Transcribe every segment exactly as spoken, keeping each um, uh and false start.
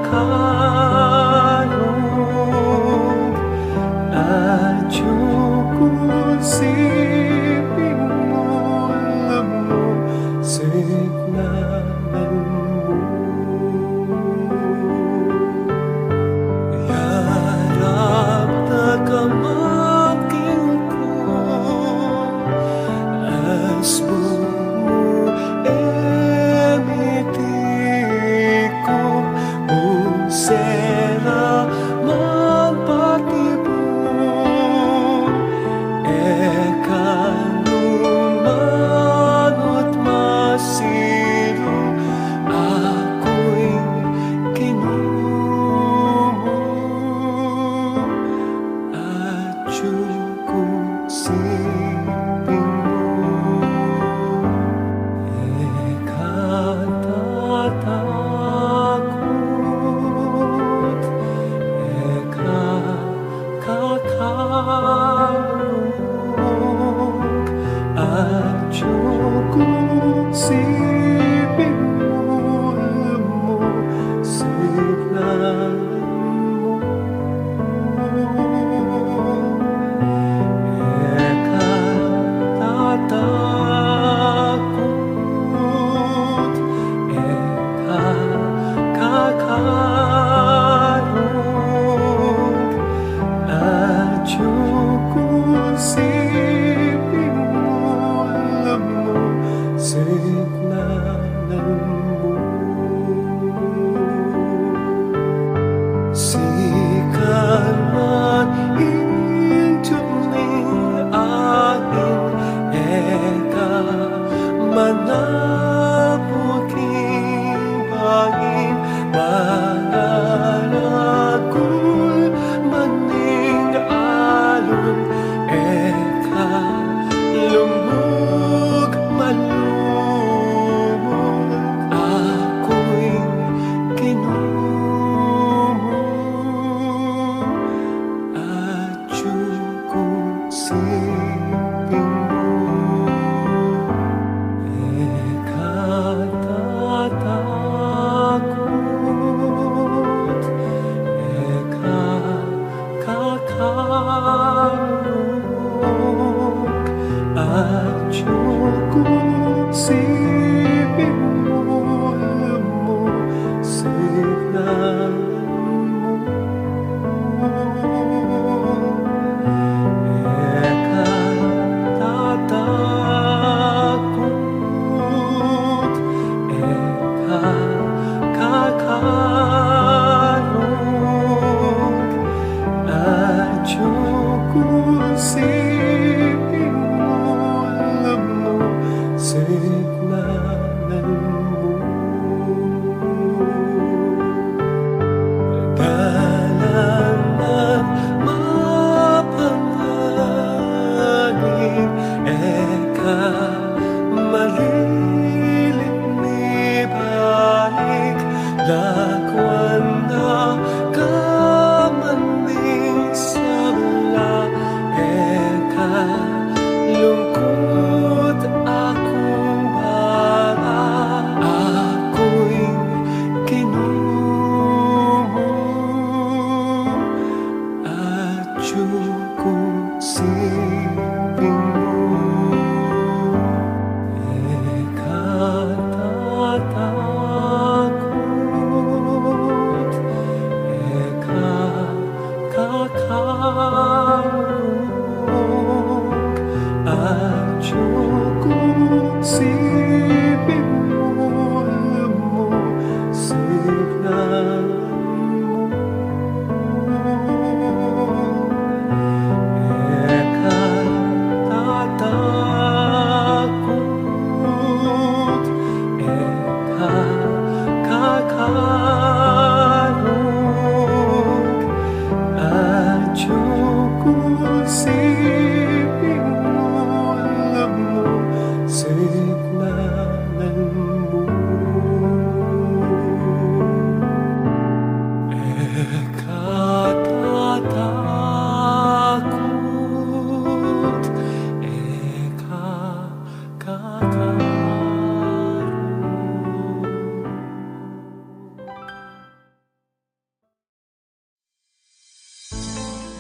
Karong atyu ku, siping mu lumusiknan mu. Yarap da kamakin ku, asbun mu e miti ku, mus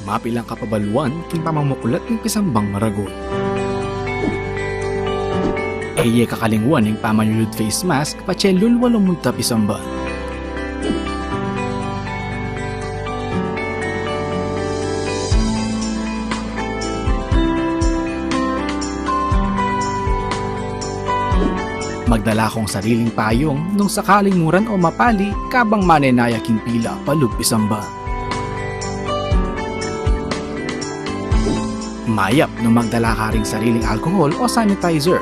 Mapilan kapabaluan king pamamuklat ning pisambang maragul. E ye kakalingwan ing pamanyulud face mask patse lulwa lumunta pisamban. Magdala kong sariling payung nung sakaling muran o mapali kabang manenaya king pila palub pisamban. Mayap nung magdala ka ring sariling alcohol o sanitizer.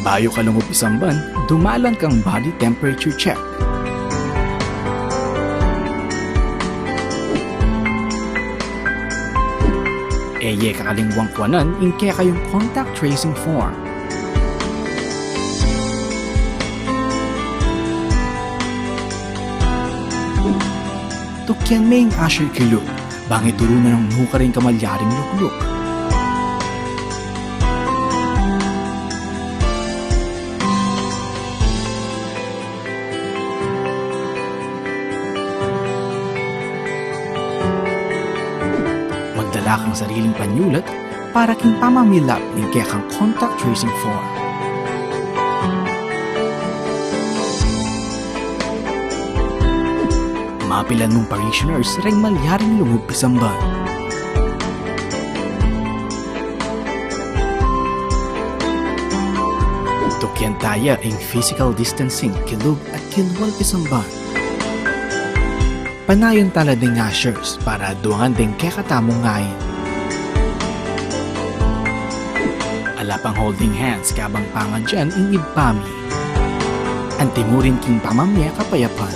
Bayu ka lungub pisamban, dumalan kang body temperature check. E ye kakalingwan kuanan ing kekayung contact tracing form. Tukian me ing usher kilub, bang ituru na nung nukarin kamalyaring lukluk. Magdala kang sariling panyulat para king pamamilap ning kekang contact tracing form. Mapilan mung parishioners reng malyaring lungub pisamban. Tukian taya ing physical distancing kilub at kilwal pisamban. Panayan tala ding ushers para aduangan ding kekatamung ngain. Ala pang holding hands kabang pangadyan ing ibpa mi. Antimurin king pamamye kapayapan.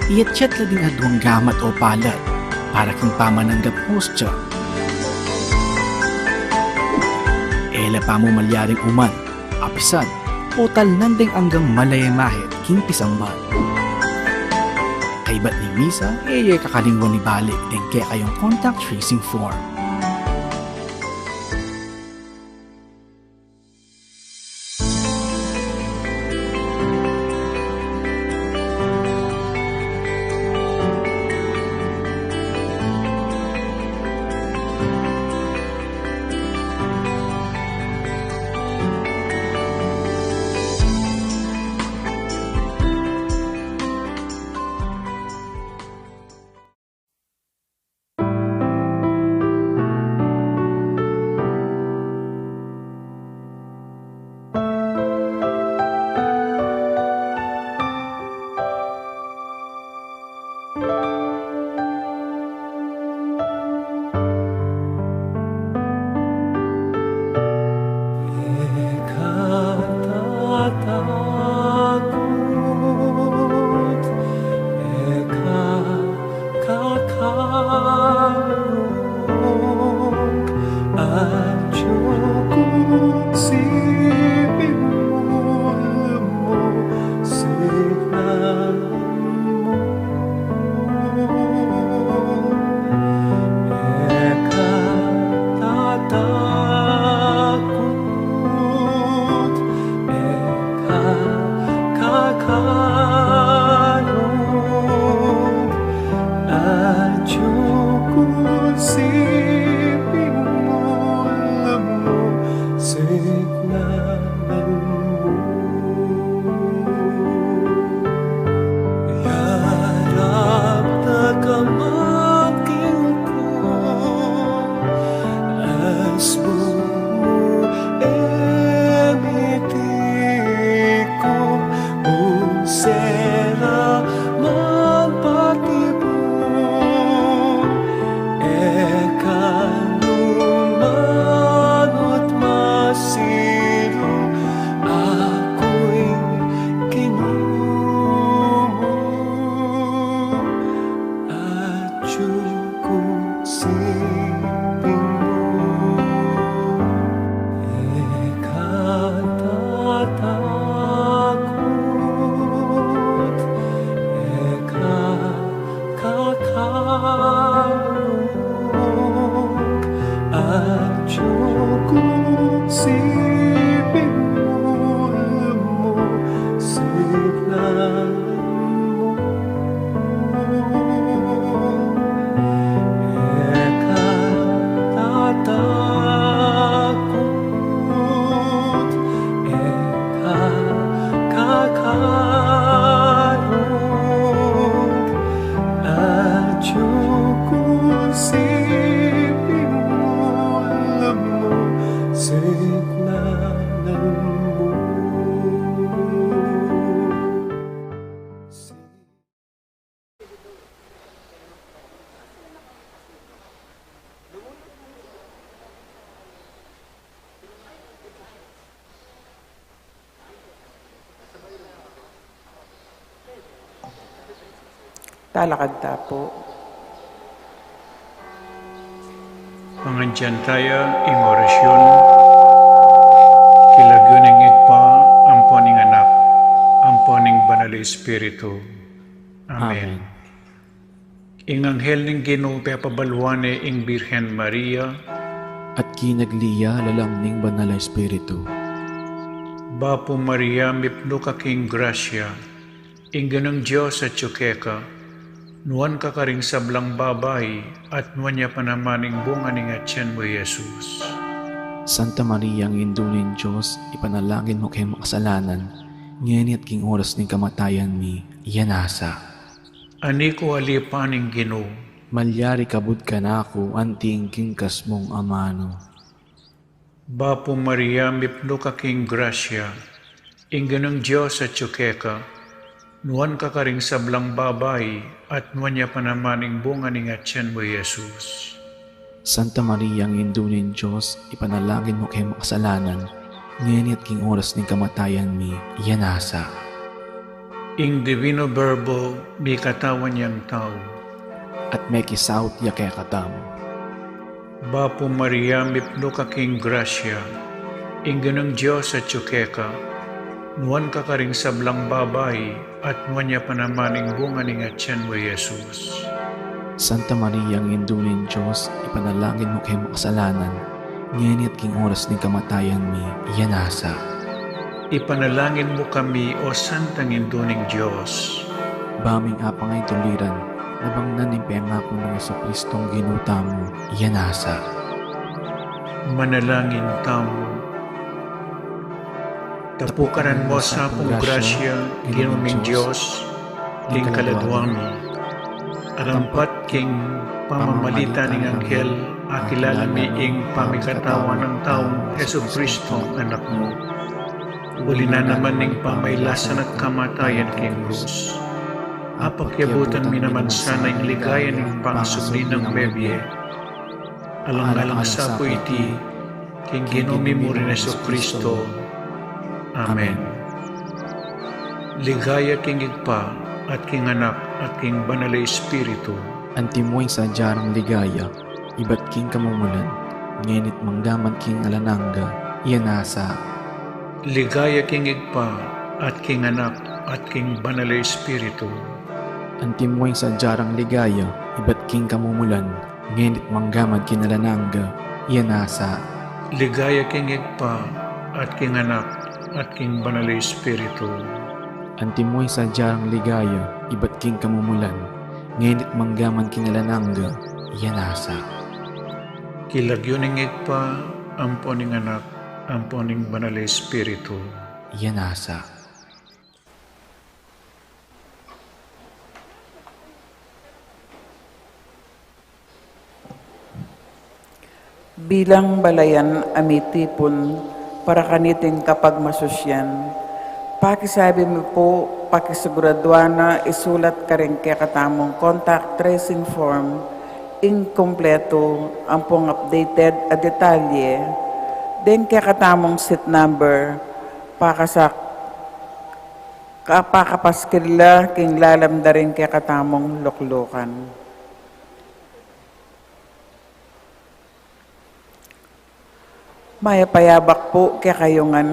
Iyatsyat la ding aduang gamat o palad para king pamananggap hostya. E la pamu malyaring uman, apisan, o talnan ding anggang malayamahit king pisamban. Kaybat ning misa, e ye kakalingwan ibalik ding kekayung contact tracing form. Kakalung atiu ku siping mu, lumusignan mu. E ka tatakut, e ka kakalung, atiu ku siping mu, lumusignan mu. Yarap da ka man king ku, asbun mu e miti ku, nung sera man patibu, e ka nu manut masiru, Talakad ta pu. Pangadyan taya ing orasyun, king lagyu ning Ibpa, ampo ning Anak, ampo ning Banal a Espiritu. Amen. Amen. Ing anghel ning Ginu pepabaluan ne ing Birhen Maria. At kinagli ya lalam ning Banal a Espiritu. Bapu Maria, mipnu ka king grasya, ing Ginung Dios atyu keka, nuan ka karing sablang babai, at nuan ya pa naman ing bunga ning atian mu, i Jesus. Santa Maria, Indu ning Dios, ipanalangin mu keng makasalanan, ngeni at king oras ning kamatayan mi. Amen. Ani ku alipan ing Ginu. Malyari kabud kanaku anti ing kingkas mung amanu. Bapu Maria, mipnu ka king grasya, ing Ginung Dios atyu keka, nuan ka karing sablang babai, at nuan ya pa naman ing bunga ning atian mu, i Jesus. Santa Maria, Indu ning Dios, ipanalangin mu keng makasalanan, ngeni at king oras ning kamatayan mi. Amen. Ing Divino Verbo mikatawan yang tau. At mekisaut ya kekatamu. Bapu Maria, mipnu ka king grasya, ing Ginung Dios atyu keka, nuan ka karing sablang babai, at nuan ya pa naman ing bunga ning atian mu, i Jesus. Santa Maria, Indu ning Dios, ipanalangin mu keng makasalanan, ngeni at king oras ning kamatayan mi. Amen. Ipanalangin mu kami, o Santang Indu ning Dios. Ba ming apangaytuliran, nabangnan ning pengaku nang Jesucristong Ginu tamu. Amen. Manalangin tamu. Tapukaran mu sa pung grasya, Ginu ming Dios, king kaladua mi. Arampat king pamamalit ning anghel, akilala mi ing pamikatawan nang taung Jesucristong Anak mu. Uli na naman ning pamailasan at kamatayan king krus, apakiabutan mi naman sana ing ligaya ning pangasubli nang mebie. Alang-alang sa pu iti, king Ginu mi mu ring Jesucristo. Amen. Amen. Ligaya king Ibpa, at king Anak, at king Banal a Espiritu. Antimo ing sadya rang ligaya, ibat king kamumulan, ngeni't manggaman king alang angga. Amen. Ligaya king Ibpa, at king Anak, at king Banal a Espiritu. Antimo ing sadya rang ligaya, ibat king kamumulan, ngeni't manggaman king alang angga. Amen. Ligaya king Ibpa, at king Anak, at king Banal a Espiritu. Antimo ing sadya rang ligaya, ibat king kamumulan, ngeni't manggaman king alang angga. Amen. King lagyu ning Ibpa, ampo ning Anak, ampo ning Banal a Espiritu. Amen. Bilang balayan a mitipun para kaniting kapagmasusyan, pakisabi mi pu, pakisiguraduan na isulat karing kekatamung contact tracing form ing kumpletu ampong updated a detalye deng kekatamung seat number, pakasak kapakapaskil la king lalam da ring kekatamung luklukan. Mayap a yabak pu kekayu ngan.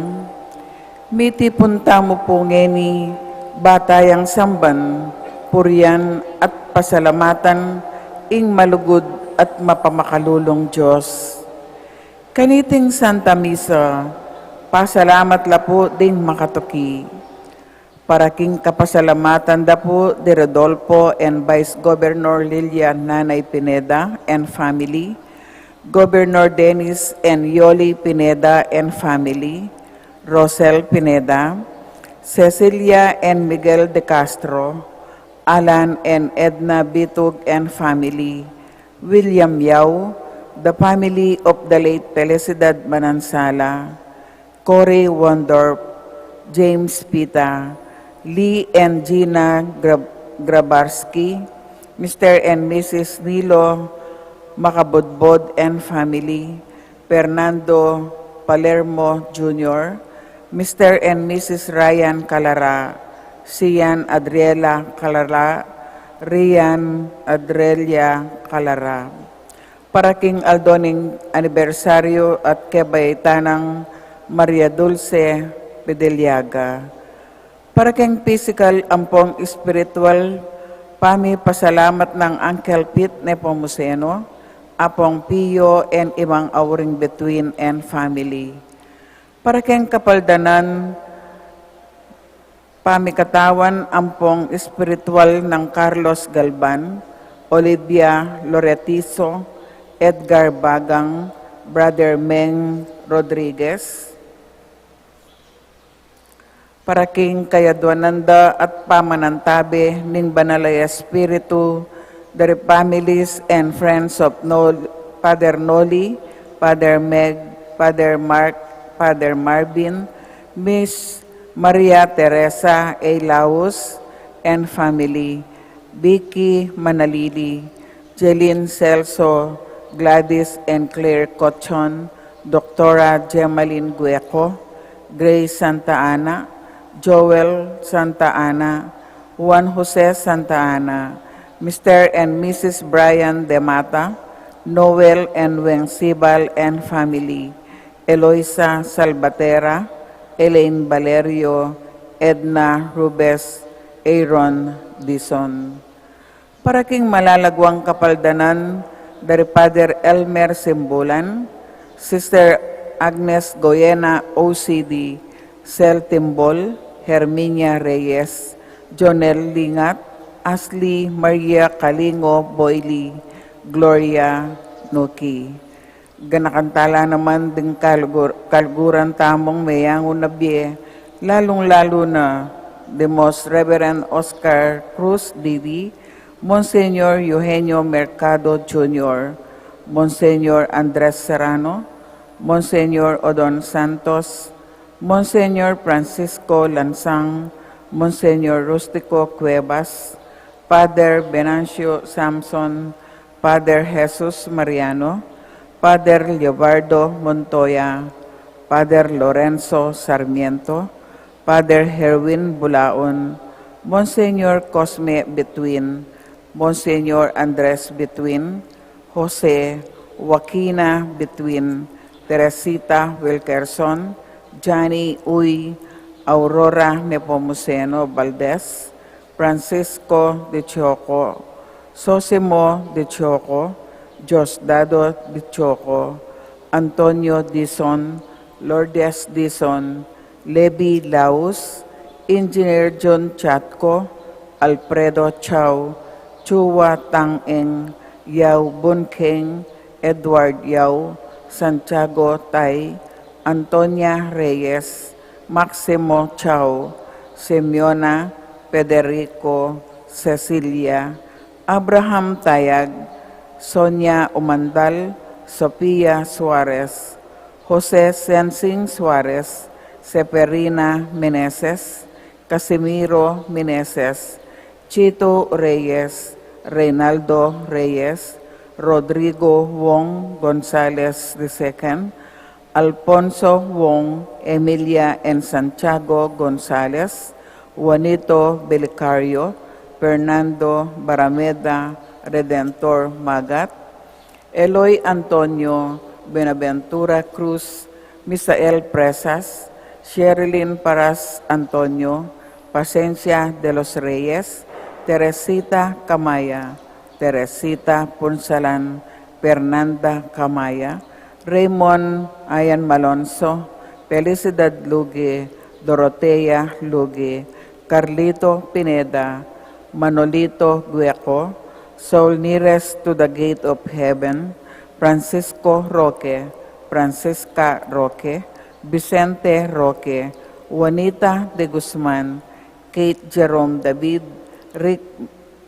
Mitipun tamu pu ngeni, ba tayang samban, purian at pasalamatan ing malugud at mapamakalulung Dios. Kaniting Santa Misa, pasalamat la pu ding makatuki. Para king kapasalamatan da pu di Rodolfo and Vice Governor Lilia Nanay Pineda and family, Governor Dennis and Yoli Pineda and family, Rosel Pineda, Cecilia and Miguel de Castro, Alan and Edna Bitug and family, William Yao, the family of the late Felicidad Manansala, Cory Wondorf, James Pita, Lee and Gina Grab-, Grabarski, Mister and Missus Nilo Makabudbod and family, Fernando Palermo Junior, Mister and Missus Ryan Calara, Sian Adriela Calara, Rian Adrelia Calara. Para king aldo ning anibersaryu at kebayaitan nang Maria Dulce Pedeliaga. Para king pisikal ampong espiritual, pamipasalamat nang Uncle Pete Nepomuceno, Apong Pio, and Imang Auring Between and family. Para king kapaldanan, pamikatawan ampong espiritual nang Carlos Galban, Olivia Loretizo, Edgar Bagang, Brother Meng Rodriguez. Para king kayadwanan da at pamanantabe ning Banal a Espiritu, dari families and friends of Nol-, Father Noli, Father Meg, Father Mark, Father Marvin, Miss Maria Teresa A. Laus and family, Vicky Manalili, Jeline Celso, Gladys and Claire Cochon, Doctora Gemaline Gueco, Grace Santa Ana, Joel Santa Ana, Juan Jose Santa Ana, Mister and Missus Brian Demata, Noel and Weng Sibal and family, Eloisa Salvatera, Elaine Valerio, Edna Rubes, Aaron Dizon. Para king malalaguang kapaldanan, dari Father Elmer Simbulan, Sister Agnes Goyena, O C D, Sel Timbol, Herminia Reyes, Jonel Lingat, Ashley Maria Kalingo Boyli, Gloria Nuki. Ganakan tala naman ding kalugur-, kaluguran tamung meyangu na bie, lalung-lalu na the Most Reverend Oscar Cruz D D, Monsignor Eugenio Mercado Junior, Monsignor Andres Serrano, Monsignor Odon Santos, Monsignor Francisco Lansang, Monsignor Rustico Cuevas, Father Venancio Samson, Father Jesus Mariano, Father Leobardo Montoya, Father Lorenzo Sarmiento, Father Herwin Bulaon, Monsignor Cosme Betwin, Monsignor Andres Betwin, Jose, Joaquina Betwin, Teresita Wilkerson, Johnny Uy, Aurora Nepomuceno Valdez, Francisco de Choco, Sosimo de Choco, Diosdado de Choco, Antonio Dizon, Lourdes Dizon, Levi Laus, Engineer John Chatco, Alfredo Chau, Chua Tang Eng, Yau Bun Keng, Edward Yau, Santiago Tai, Antonia Reyes, Maximo Chau, Simeona, Federico, Cecilia, Abraham Tayag, Sonia Umandal, Sofia Suarez, Jose Sensing Suarez, Seferina Meneses, Casimiro Meneses, Chito Reyes, Reynaldo Reyes, Rodrigo Wong Gonzalez the second, Alfonso Wong, Emilia and Santiago Gonzalez, Juanito Belicario, Fernando Barameda, Redentor Magat, Eloy Antonio, Buenaventura Cruz, Misael Presas, Sherilyn Paras Antonio, Pasencia de los Reyes, Teresita Camaya, Teresita Punsalan, Fernanda Camaya, Raymond Ayan Malonzo, Felicidad Luge, Dorotea Luge, Carlito Pineda, Manolito Gueco, Soul Nearest to the Gate of Heaven, Francisco Roque, Francisca Roque, Vicente Roque, Juanita de Guzman, Kate Jerome David, Rick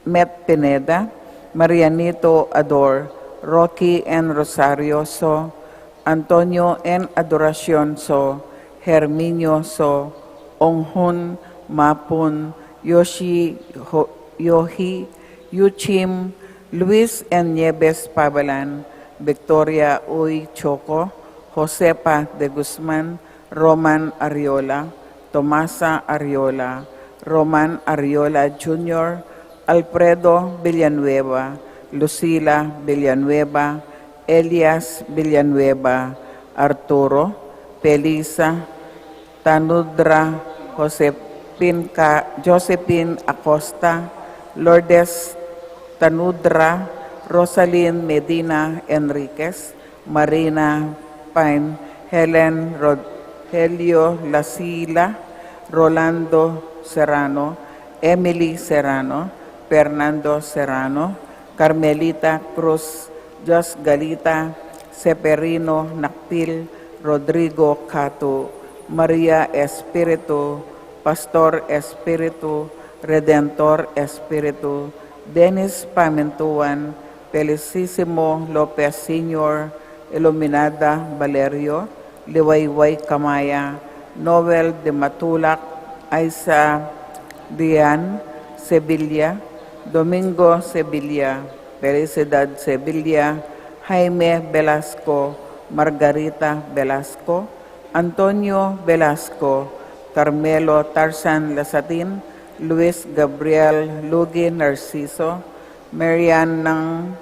Met Pineda, Marianito Ador, Rocky and Rosario So, Antonio and Adoracion So, Herminio So, Onghun Mapun, Yoshi Ho-, Yohi, Yuchim, Luis and Nieves Pabalan, Victoria Uy Choco, Josefa de Guzman, Roman Ariola, Tomasa Ariola, Roman Ariola Junior, Alfredo Villanueva, Lucila Villanueva, Elias Villanueva, Arturo, Felisa, Tanudra, Josepin Ca-, Josephine Acosta, Lourdes Tanudra, Rosalyn Medina Enriquez, Marina Pine, Helen Rogelio Lasila, Rolando Serrano, Emily Serrano, Fernando Serrano, Carmelita Cruz, Jos Galita, Seferino Nakpil, Rodrigo Catu, Maria Espiritu, Pastor Espiritu, Redentor Espiritu, Dennis Pamintuan, Felicissimo Lopez Senior, Iluminada Valerio, Liwayway Kamaya, Noel de Matulak, Aiza Dian Sevilla, Domingo Sevilla, Felicidad Sevilla, Jaime Velasco, Margarita Velasco, Antonio Velasco, Carmelo Tarzan Lasatin, Luis Gabriel Lugi Narciso, Marian Nang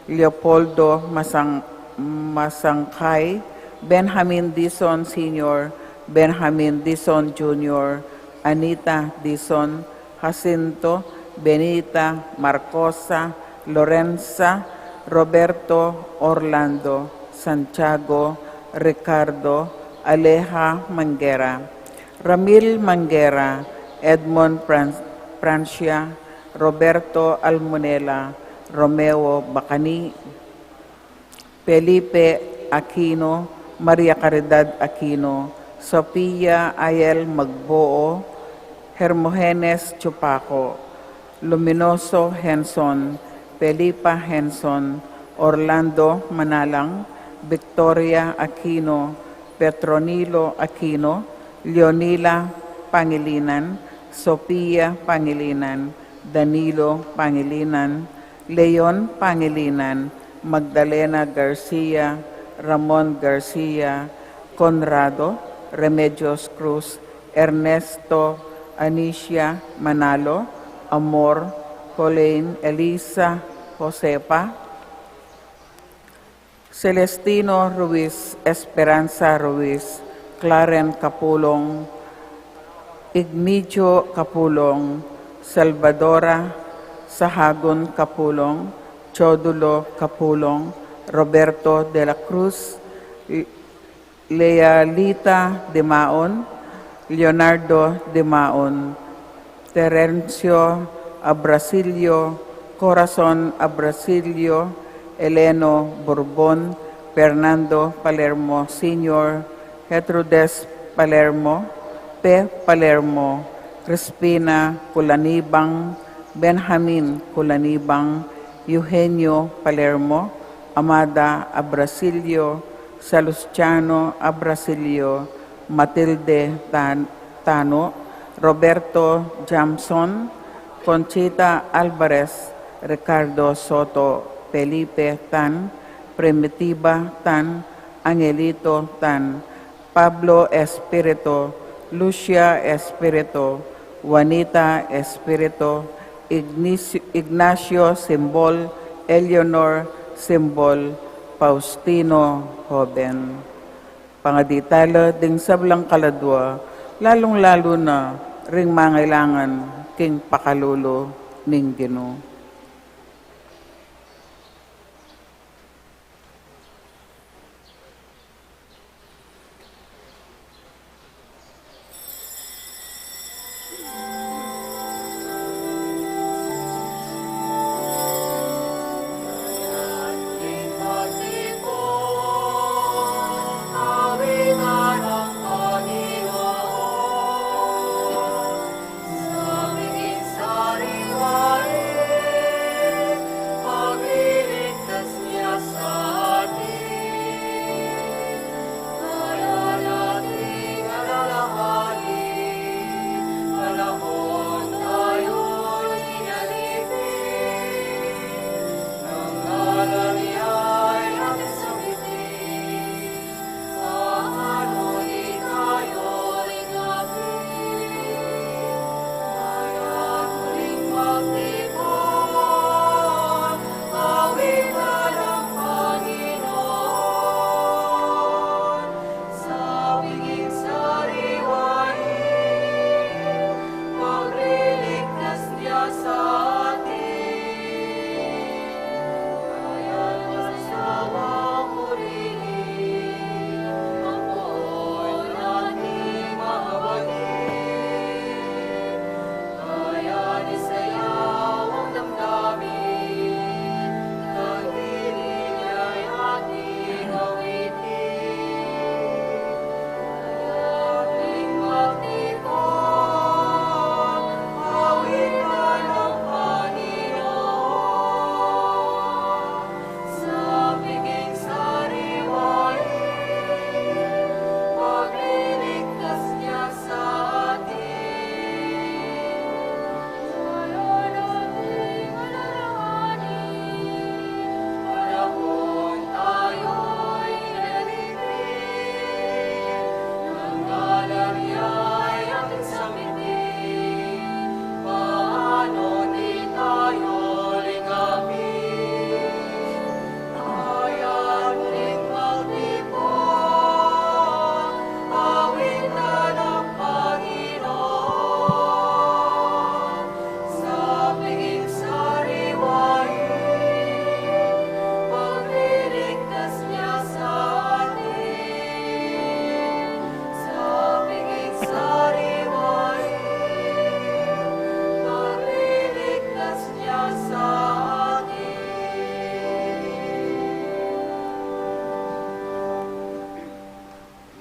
Leopoldo Masang-, Masangkay, Benjamin Dizon Senior, Benjamin Dizon Junior, Anita Dizon, Jacinto, Benita, Marcosa, Lorenza, Roberto, Orlando, Santiago, Ricardo, Aleja Manguera, Ramil Manguera, Edmond Fran-, Francia, Roberto Almonela, Romeo Bacani, Felipe Aquino, Maria Caridad Aquino, Sofia Ayel Magbuo, Hermogenes Chupaco, Luminoso Henson, Felipa Henson, Orlando Manalang, Victoria Aquino, Petronilo Aquino, Leonila Pangilinan, Sofia Pangilinan, Danilo Pangilinan, Leon Pangilinan, Magdalena Garcia, Ramon Garcia, Conrado, Remedios Cruz, Ernesto, Anicia Manalo, Amor, Colleen, Elisa, Josefa, Celestino Ruiz, Esperanza Ruiz, Claren Capulong, Igmijo Capulong, Salvadora Sahagun Capulong, Chodulo Capulong, Roberto de la Cruz, Lealita Dimaon, Leonardo Dimaon, Terencio Abrasilio, Corazon Abrasilio, Eleno Borbon, Fernando Palermo Senior, Gertrudes Palermo, Pe Palermo, Crispina Culanibang, Benjamin Culanibang, Eugenio Palermo, Amada Abrasilio, Salustiano Abrasilio, Matilde Tan-, Tano, Roberto Jamson, Conchita Alvarez, Ricardo Soto, Felipe Tan, Primitiva Tan, Angelito Tan, Pablo Espirito, Lucia Espirito, Juanita Espirito, Ignis-, Ignacio Simbol, Eleanor Simbol, Faustino Joven. Pangadi tala ding sablang kaladua, lalung-lalu na ring mangailangan king pakalulu ning Ginu.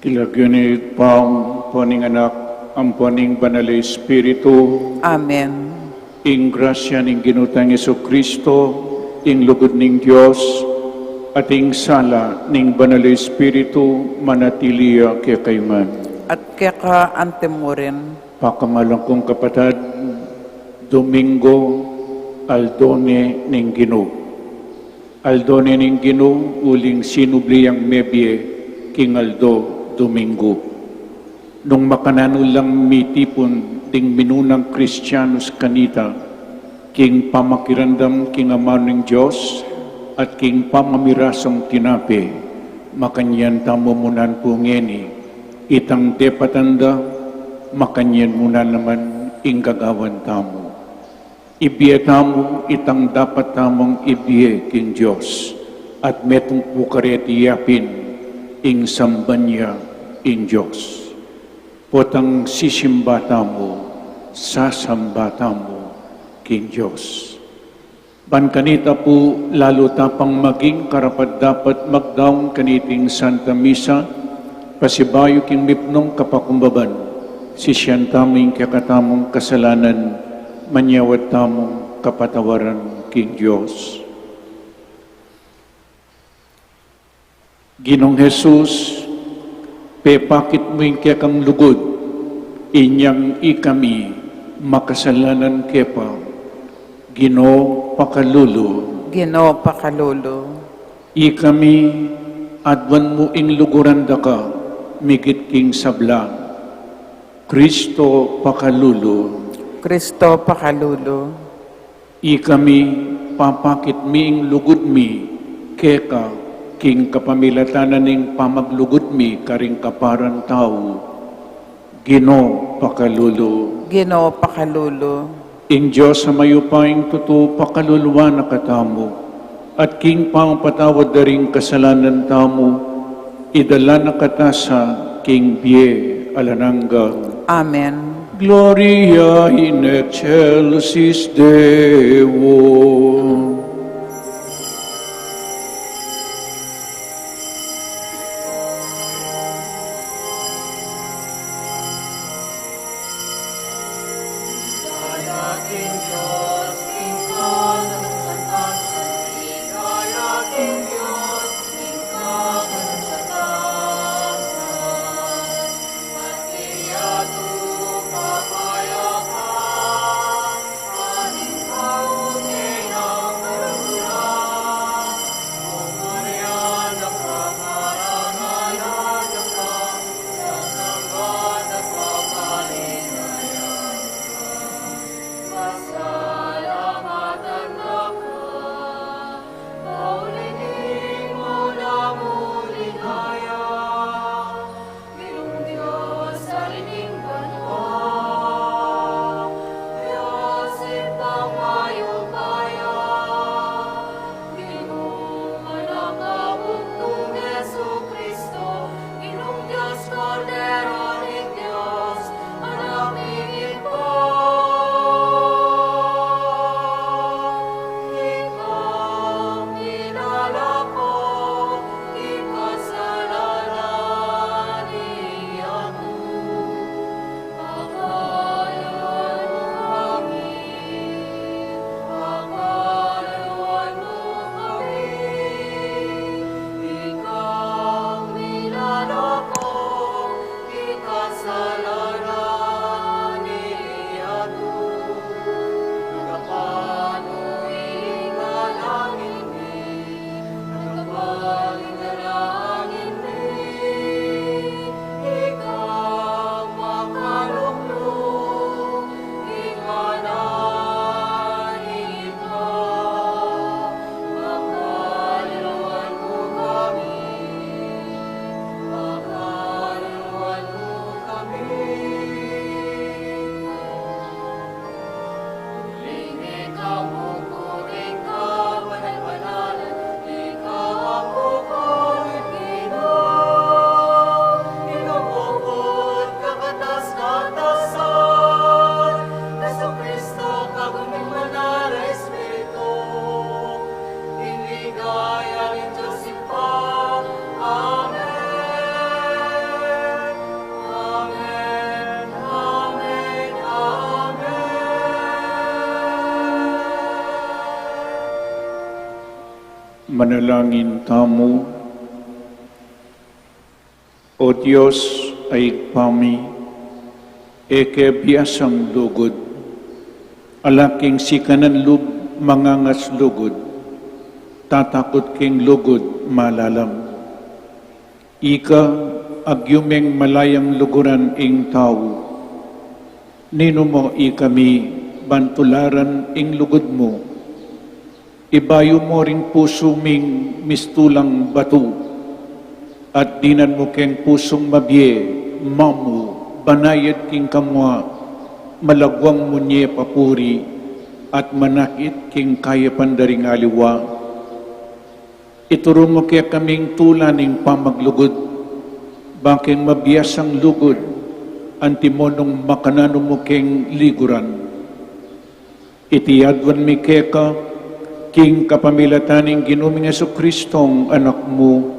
King lagyu ning Ibpa, ampo ning Anak, ampo ning Banal a Espiritu. Amen. Ing grasya ning Ginu tang Jesucristo, ing lugud ning Dios, at ing sala ning Banal a Espiritu manatili ya kekayu ngan. At keka antimurin. Pakamalan kung kapatad, Domingo, aldo ne ning Ginu. Aldo ne ning Ginu uling sinubli yang mebie king aldo Domingo. Nung makananu lang mitipun ding minunang Kristianus kanita king pamakiramdam king amanu ning Dios at king pamamirasung tinape, makanyan tamu munan pu ngeni itang depatan da, makanyan mu na naman ing gagawan tamu. Ibie tamu itang dapat tamung ibie king Dios, at metung pu kareti yapin ing samban ya ing Dios. Potang sisimba tamu, sasamba tamu king Dios. Ban kanita pu, lalu ta pang maging karapat-dapat magdaun kaniting Santa Misa, pasibayu king mipnung kapakumbaban, sisian tamu ing kekatamung kasalanan, manyawad tamung kapatawaran king Dios. Ginung Jesus, pepakit mu ing kekang lugud, inyang ikami makasalanan ke pa. Ginu, pakalulu. Ginu, pakalulu. Ikami, aduan mu ing luguran da ka, migit king sabla. Kristo, pakalulu. Kristo, pakalulu. Ikami, papakit mi ing lugud mi keka king kapamilatan na ning pamaglugud mi karing kaparang tau. Ginu, pakalulu. Ginu, pakalulu. Ing Dios a mayupayang tutu pakaluluan na katamu, at king pangapatawad da ring kasalanan tamu, idala na kata sa king bie alang angga. Amen. Gloria in excelsis Deo. Manalangin tamu. O Dios a Ibpa mi, e ke biasang lugud, ala king sikanan lub mangangas lugud, tatakut king lugud malalam. Ika agyumeng malayang luguran ing tau. Ninu mo ikami ban tularan ing lugud mu? Ibayu mo ring pusu ming mistulang batu, at dinan mu keng pusung mabie, mamu, banayad king kamua, malagwang mu nye papuri, at manakit king kayapan da ring aliwa. Ituru mu kekaming tula ning pamaglugud, ba keng mabiasang lugud, antimonung makananu mu keng liguran. Iti aduan mi keka, king kapamilatan ning Ginu ming Jesucristong Anak mu,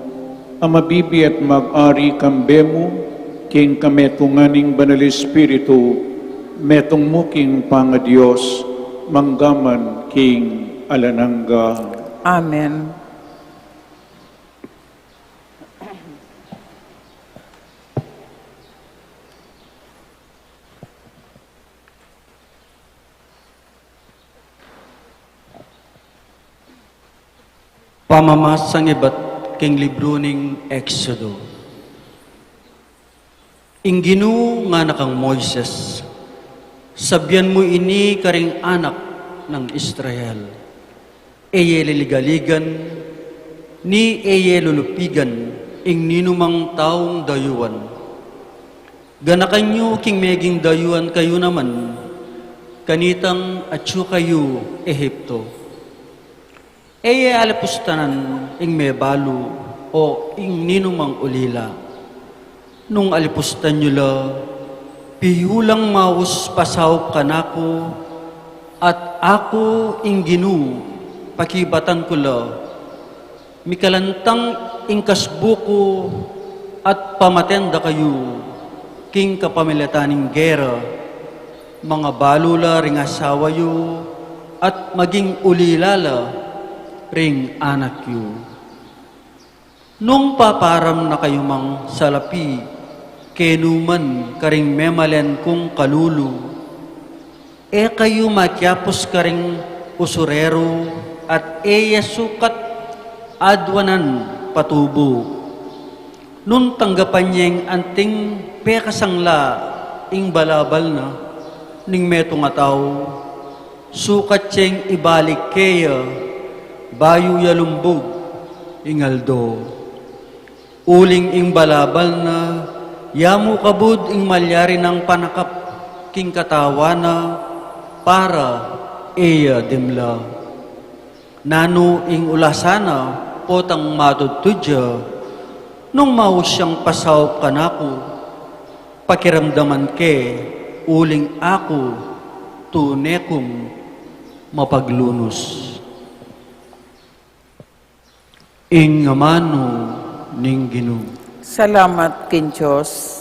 a mabibie at mag-ari kambe mu, king kametungan ning Banal Espiritu, metung mu king pangaDios, manggaman king alang angga. Amen. Pamamasang ibat king libru ning Exodo. Ing Ginu ngana kang Moises, sabian mu ini karing anak nang Israel, e ye liligaligan, ni e ye lulupigan ing ninumang taung dayuan. Ganakan yu king meging dayuan kayu naman, kanitang atyu kayu Ehipto. E ye alipustanan ing mebalu o ing ninumang ulila. Nung alipustan yu la, pihulang maus pasaup kanaku, at aku ing Ginu, pakibatan ku la, mikalantang ing kasbu ku at pamaten da kayu king kapamilatan ning gera, mangabalu la ring asawa yu at maging ulila la ring anak yu. Nung paparam na kayu mang salapi kenu man karing memalen kung kalulu, e kayu makiapus karing usureru at e ye sukat aduanan patubu. Nung tanggapan yeng anting pekasangla ing balabal na ning metung a tau, sukat yeng ibalik keya bayu ya lumbug ing aldo. Uling ing balabal na, ya mu kabud ing malyari nang panakap king katawan na para e ya dimla. Nanu ing ulasan na potang matudtud ya, nung maus yang pasaup kanaku, pakiramdaman ke, uling aku tune kung mapaglunus. Ing amanu ning Ginu. Salamat king Dios.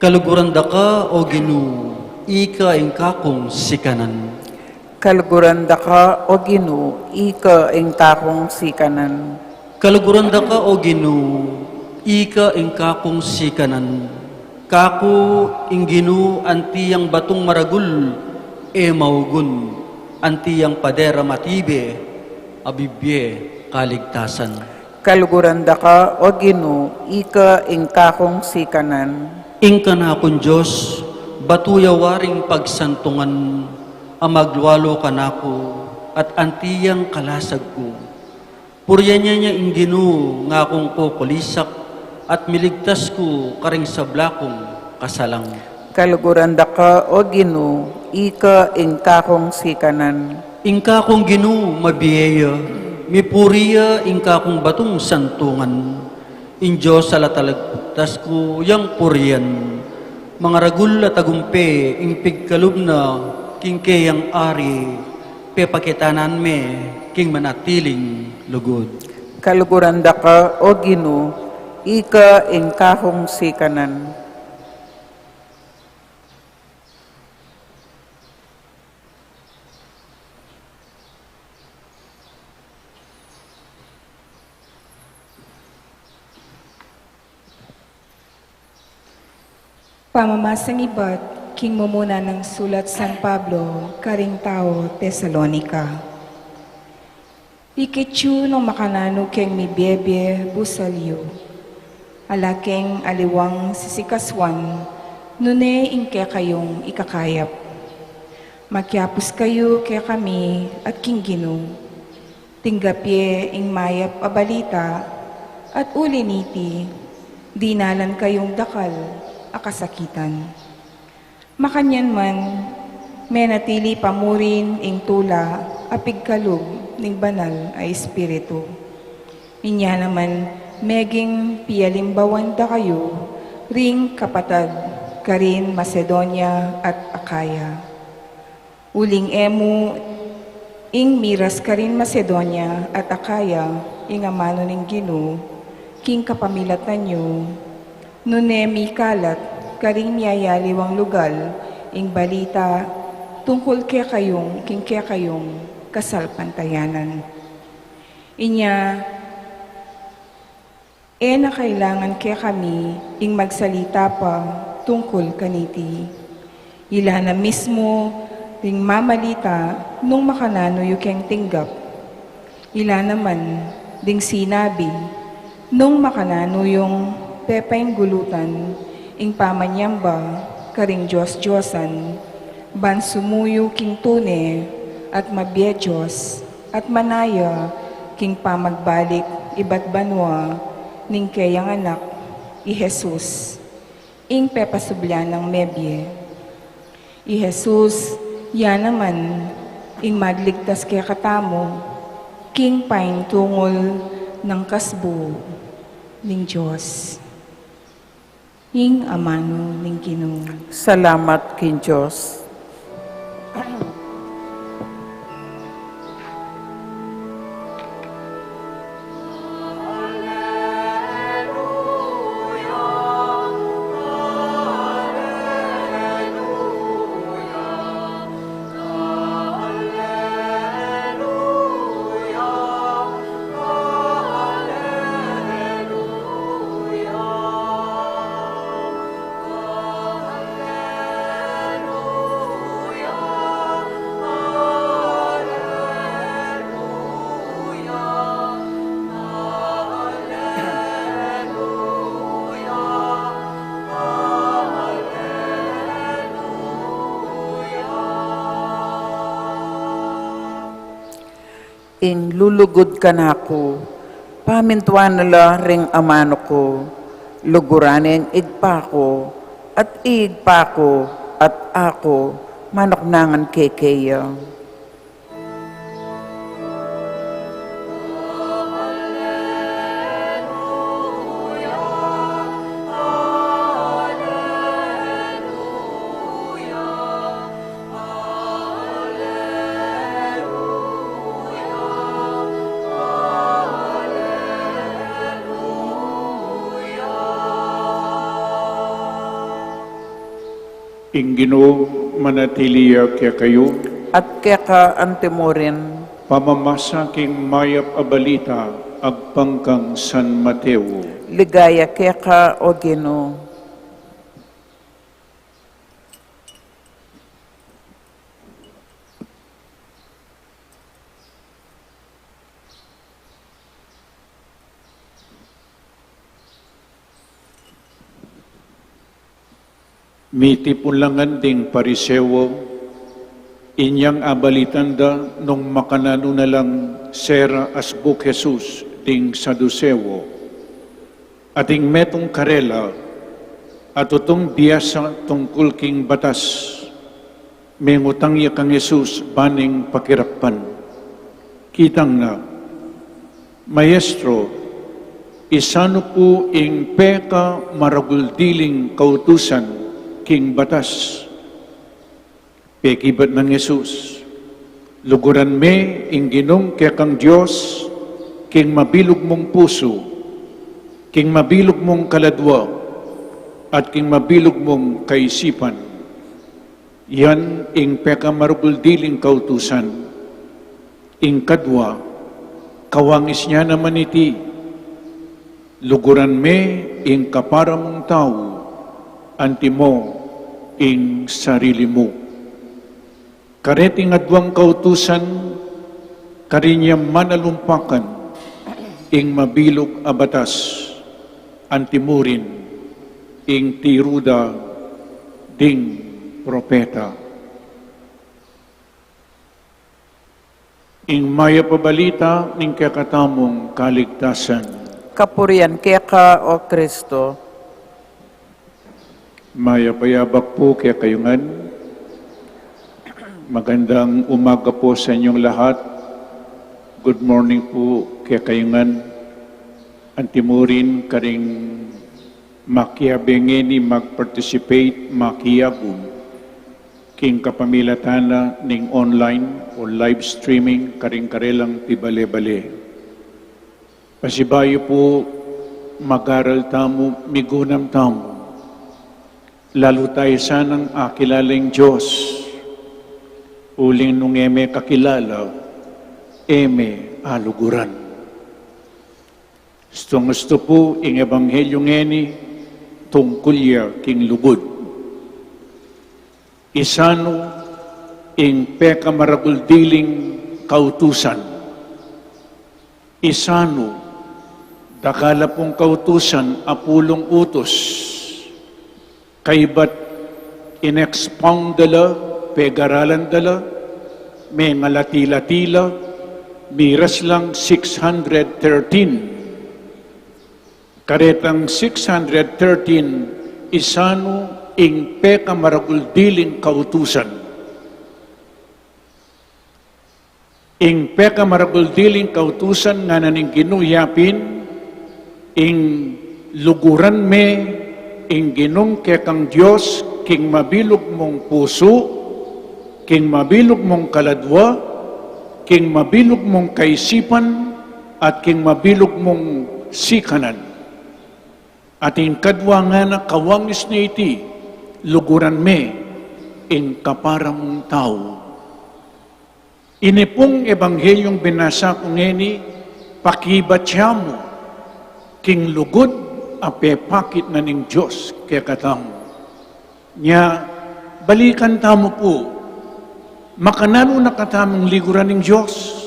Kaluguran da ka, o Ginu, ika ing kakung sikanan. Kaluguran da ka, o Ginu, ika ing kakung sikanan. Kaluguran da ka, o Ginu, ika ing kakung sikanan. Kaku ing Ginu anti yang batung maragul e maugun, anti yang pader a matibe a bibie kaligtasan. Kaluguran da ka, o Ginu, ika ing kakung sikanan. Ing kanakung Dios, batu ya waring pagsantungan a maglualu kanaku, at anti yang kalasag ku. Purian ya ing Ginu ngakung kukulisak, at miligtas ku karing sabla kung kasalang. Kaluguran da ka, o Ginu, ika ing kakung sikanan. Ing kakung Ginu mabie ya, mipuri ya ing kakung batung santungan. Ing Dios a latalagtas ku yang purian. Mangaragul a tagumpe ing pigkalub na king keyang ari, pepakitanan me king manatiling lugud. Kaluguran da ka, o Ginu, ika ing kakung sikanan. Pamamasang ibat king mumuna nang sulat San Pablo karing tau Tesalonica. Ikit yu nung makananu keng mibiebie busal yu. Ala keng aliwang sisikasuan, nune ing kekayung ikakayap. Makiapus kayu kekami at king Ginu. Tinggap ye ing mayap a balita, at uli niti, dinalan kayung dakal a kasakitan. Makanyan man, menatili pa mu rin ing tula a pigkalub ning Banal a Espiritu. Inya naman, meging pialimbawan da kayu ring kapatad karin Macedonia at Acaya. Uling e mu ing miras karin Macedonia at Acaya ing amanu ning Ginu, king kapamilatan yu, nune mikalat karing miyayaliwang lugal ing balita tungkul kekayung king kekayung kasalpantayanan. Inya, e na kailangan kekami ing magsalita pa tungkul kaniti. Ila na mismu ding mamalita nung makananu yu keng tinggap. Ila naman ding sinabi nung makananu yung pepainggulutan ing pamanyamba karing dios-diosan, ban sumuyu king tune at mabie Dios, at manaya king pamagbalik ibat banua ning keyang Anak, i Jesus, ing pepasublan nang mebie. I Jesus, ya naman ing magligtas kekatamu king paintungul nang kasbu ning Dios. Ing amanu ning Ginu. Salamat king Dios. Ing lulugud kanaku, pamintuan na la ring amanu ku, luguran ne ing ibpa ku, at ing ibpa ku, at aku, manuknangan kekeya. Ing Ginu manatili ya kekayu. At keka antimurin. Pamamasa king mayap a balita agpang kang San Mateo. Ligaya keka, O Ginu. Mitipun la ngan ding Pariseo, inyang abalitan da nung makananu na lang sera asbuk Jesus ding Saduseo. Ating metung karela, a tutung biasa tungkul king batas, mengutang ya kang Jesus ban ning pakirakpan. Kitang na, Maestro, isanu pu ing pekamaragul diling kautusan king batas? Pekibat nang Jesus, luguran me ing Ginung kekang Dios king mabilug mung pusu, king mabilug mung kaladua, at king mabilug mung kaisipan. Yan ing pekamaragul diling kautusan. Ing kadua, kawangis nia naman iti, luguran me ing kapara mung tau Antimo ing sarili mu. Kareting aduang kautusan, karin ya manalumpakan ing mabilug a batas, antimurin ing tiru da ding propeta. Ing mayap a balita ning kekatamung kaligtasan. Kapurian keka, O Kristo. Mayap a yabak pu kekayu ngan. Magandang umaga po sa inyong lahat. Good morning po kekayu ngan. Antimurin karing makiabe ngeni mag-participate, makiagum king kapamilatan na ning online o live streaming karing karelang pibale-bale. Pasibayu pu, mag-aral tamu, migunam tamu. Lalu tayu sanang akilala ing Dios. Uling nung e me kakilala, e me aluguran. Gustong-gusto pu ing ebanghelyo ngeni tungkul ya king lugud. Isanu ing pekamaragul diling kautusan? Isanu, dakal a pung kautusan a pulung utus? Kaybat in-expound da la, pegaralan da la, mengalati-lati la, miras lang six hundred thirteen. Karetang six hundred thirteen, isanu ing pekamaragul diling kautusan? Ing pekamaragul diling kautusan ngana ning Ginu yapin, ing luguran me ing Ginung kekang Dios king mabilug mung pusu, king mabilug mung kaladua, king mabilug mung kaisipan, at king mabilug mung sikanan. At ing kadua ngana, kawangis na iti, luguran me ing kapara mung tau. Ini pung ebanghelyung binasa ku ngeni, pakibat ya mu king lugud a pepakit na ning Dios kekatamu. Nya, balikan tamu pu, makananu na katamung liguran ning Dios?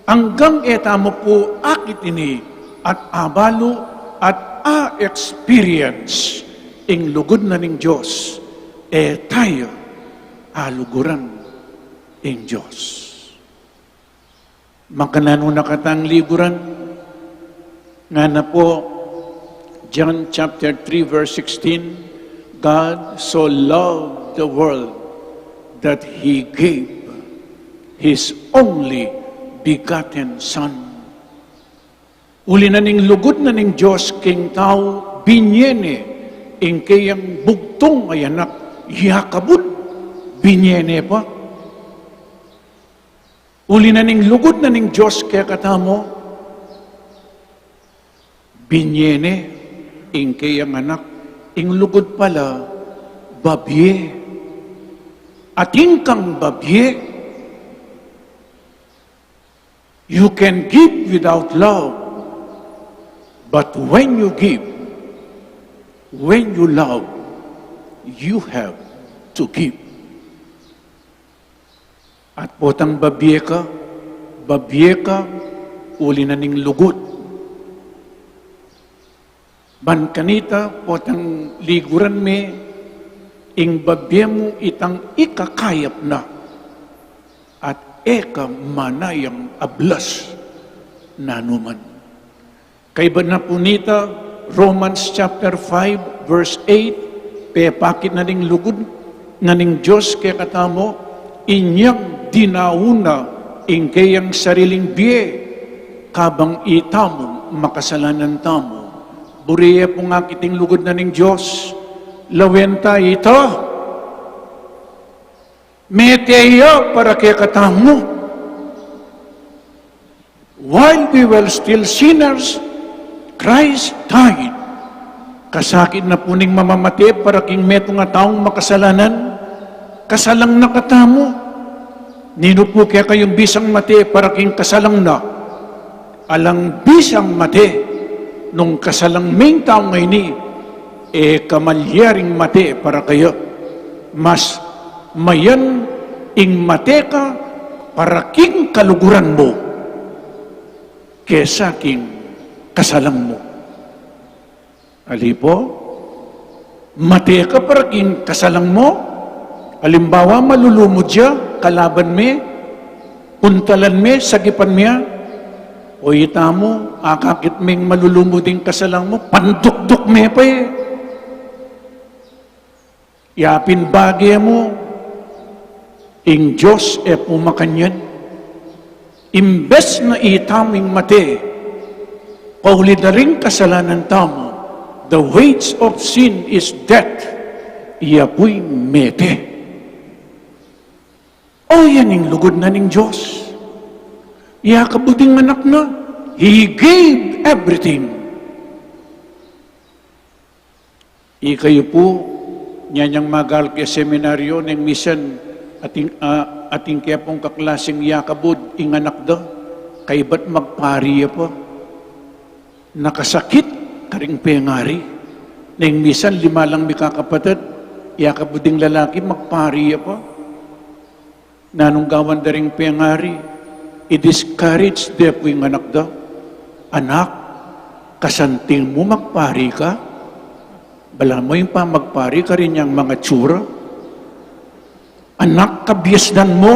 Anggang e tamu pu akit ini at abalu at a-experience ing lugud na ning Dios, e tayu aluguran ing Dios. Makananu na katang liguran? Ngana pu, John chapter three verse sixteen, "God so loved the world that He gave His only begotten Son." Uli na ning lugud na ning Dios king tau, binie ne ing keyang bugtung a anak, ya kabud, binie ne pa. Uli na ning lugud na ning Dios kekatamu, binie ne ing keyang anak, ing lugud pala, babie. Atin kang babie, you can give without love, but when you give, when you love, you have to give. At potang babie ka, babie ka, uli na ning lugud. Ban kanita, potang liguran me, ing babie mu itang ikakayap na, at e ka manayang ablas nanuman. Kaybat na pu nita, Romans chapter five, verse eight, pepakit na ning lugud na ning Dios kekatamu, inyang dinau na ing keyang sariling bie, kabang itamu makasalanan tamu. Buri ye pung akit ing lugud na ning Dios, lawen ta ita, mete ya para kekatamu. While we were still sinners, Christ died. Kasakit na pu ning mamamate para king metung a taung makasalanan, kasalang na katamu. Ninu pu kekayung bisang mate para king kasalang na? Alang bisang mate nung kasalang ming tau ngeni, E ka malyaring mate para kaya, mas mayan ing mate ka para king kaluguran mu kesa king kasalang mu. Ali pu, mate ka para king kasalang mu. Alimbawa, malulumud ya, kalaban me, puntalan me, sagipan me ya. O itamu, akakit meng malulumud ing kasalang mu, pandukduk me pa e. Ya pin bage mu, ing Dios e pu makanyan. Imbes na itamu ing mate, pauli da ring kasalanan tamu, the wage of sin is death, iya pu'y mete. O, yan ing lugud na ning Dios. Iyakabud ing anak na. He gave everything. Ikayu pu, nyanyang magalak ya seminaryo, neng misan atin, ah, atin ke pung kaklasing yakabud ing anak da, kaybat magpari ya pa. Nakasakit karing pengari. Neng misan lima lang mikakapatad, yakabud ing lalaki, magpari ya pa. Nanung gawan da ring pengari? I-discourage de pu ing anak da. Anak, kasanting mu magpari ka? Balamu ing pamagpari karin yang mangatsura. Anak, kabiasnan mu?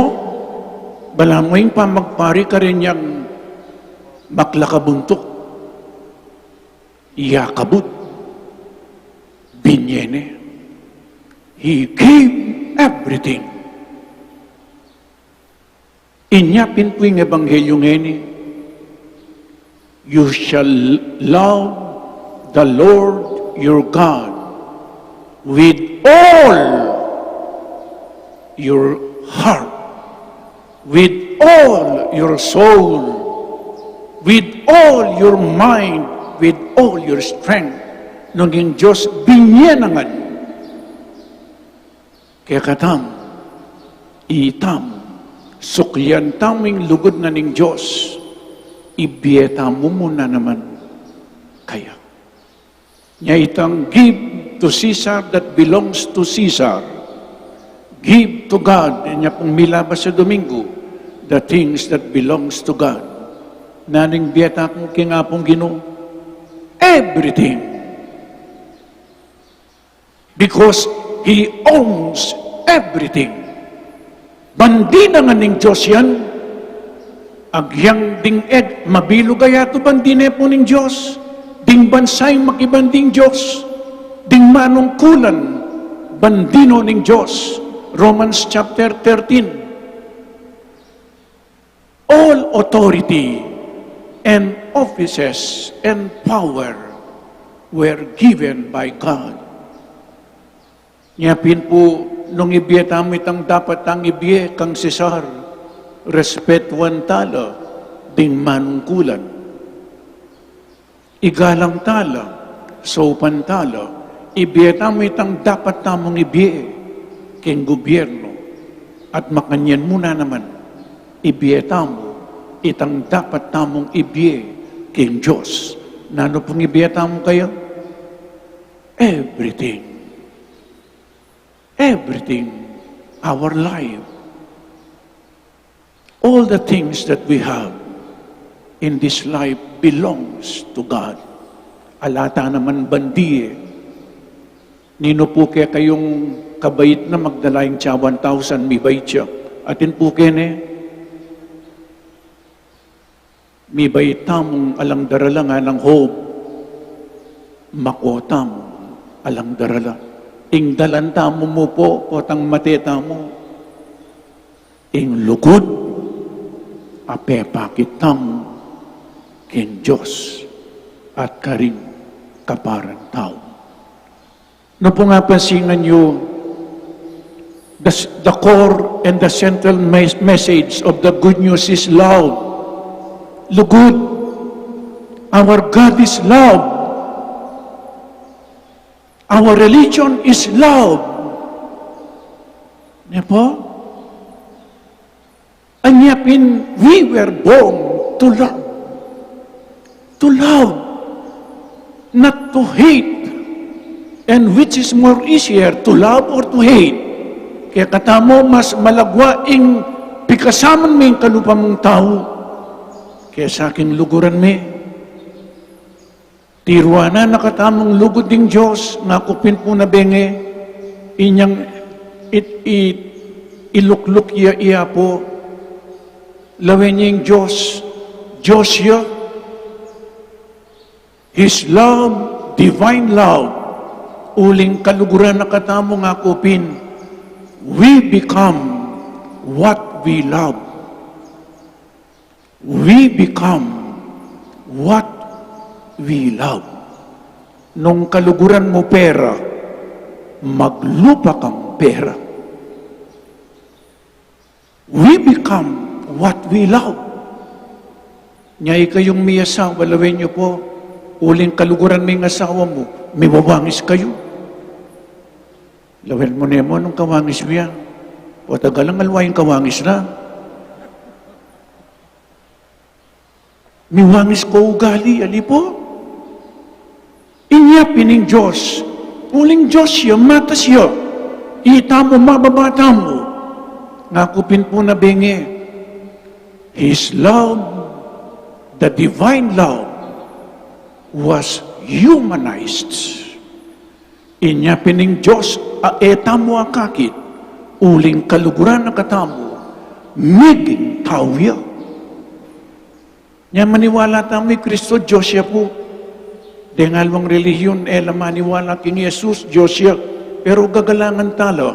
Balamu ing pamagpari karin yang maklakabuntuk. Yakabud, binye ne. He gave everything. Inya pin pu ing ebanghelyo ngeni, "You shall love the Lord your God with all your heart, with all your soul, with all your mind, with all your strength." Nung ing Dios binye na ngan kekatamu, itamu, suklian tamu ing lugud na ning Dios, ibie tamu mu na naman kaya. Nya itang, "Give to Caesar that belongs to Caesar. Give to God," nya pung milabas ya Domingo, "the things that belongs to God." Nanu ing bie tamu king Apung Ginu? Everything. Because He owns everything. Bandi na ngan ning Dios yan. Agyang ding ed, mabilug a yatu bandi ne pu ning Dios. Ding bansa ing makibandi ning Dios. Ding manungkulan, bandi no ning Dios. Romans chapter thirteen. All authority and offices and power were given by God. Nya pin pu, nung ibie tamu itang dapat tang ibie kang Cesar, respetuan tala ding manungkulan. Igalang tala, saupan tala, ibie tamu itang dapat tamung ibie king gobyerno, at makanyan mu na naman, ibie tamu itang dapat tamung ibie king Dios. Nanu pung ibie tamu kaya? Everything. Everything. Our life. All the things that we have in this life belongs to God. Ala ta naman bandi e. Ninu pu kekayung kabait na magdala ing tsa one thousand, mibait ya? Atin pu ke ne? Mibait tamung alang darala, nganang Job, mako tamung alang darala. Ing dalan tamu mu pu, potang mate tamu, ing lugud a pepakit tamu king Dios at karing kaparang tau. Nu pung apansinan yu, the, the core and the central mes-, message of the good news is love. Lugud, our God is love. Our religion is love. Ne pu? Anya pin, we were born to love. To love, not to hate. And which is more easier, to love or to hate? Kekatamu, mas malagwa ing pikasamun me ing kalupa mung tau kesa king luguran me? Tiruanan na katamung lugud ning Dios, ngaku pin pu na benge, inyang it, it, ilukluk ya i Apo, lawen ya ing Dios, Dios ya, His love, divine love, uling kaluguran na katamu, ngaku pin, we become what we love. We become what we love. Nung kaluguran mu pera, maglupa kang pera. We become what we love. Nya ikayung miyasawa, lawen yu pu, uling kaluguran me ing asawa mu, miwawangis kayu. Lawen mu ne mu nung kawangis mu ya. O tagal lang alwa ing kawangis na. Miwangis kaugali, ali pu. Inya pin ing Dios, uling Dios ya, matas ya, itamu, mababa tamu. Ngaku pin pu na benge, His love, the divine love, was humanized. Inya pin ing Dios a e tamu akakit, uling kaluguran na katamu, meging tau ya. Nya maniwala tamu i Kristo Dios ya pu. Deng aliwang relihiyon, e la maniwala king Jesus Dios ya. Pero gagalangan tala.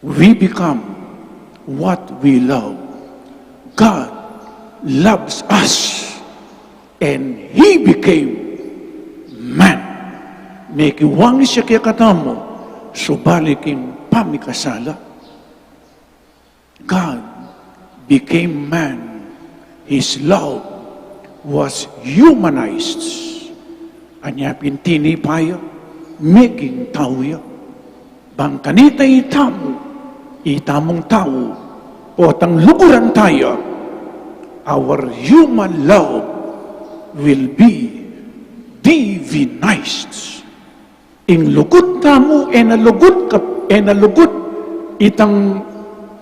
We become what we love. God loves us and He became man. Mekiwangis ya kekatamu, subali king pamikasala. God became man. His love was humanized. Anya pin tinipa ya, meging tau ya. Bang kanita itamu, itamung tau, potang luguran taya, our human love will be divinized. Ing lugud tamu, e na lugud ka, e na lugud itang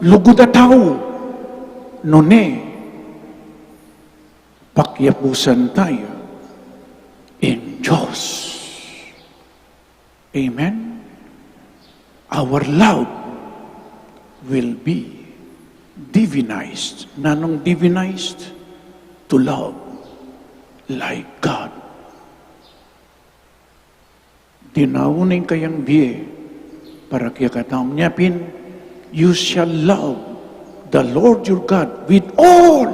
lugud a tau, nune pakiapusan taya ing Dios. Amen? Our love will be divinized. Nanung divinized? To love like God. Dinaun ing kayang bie para kekatamu. Nya pin, you shall love the Lord your God with all,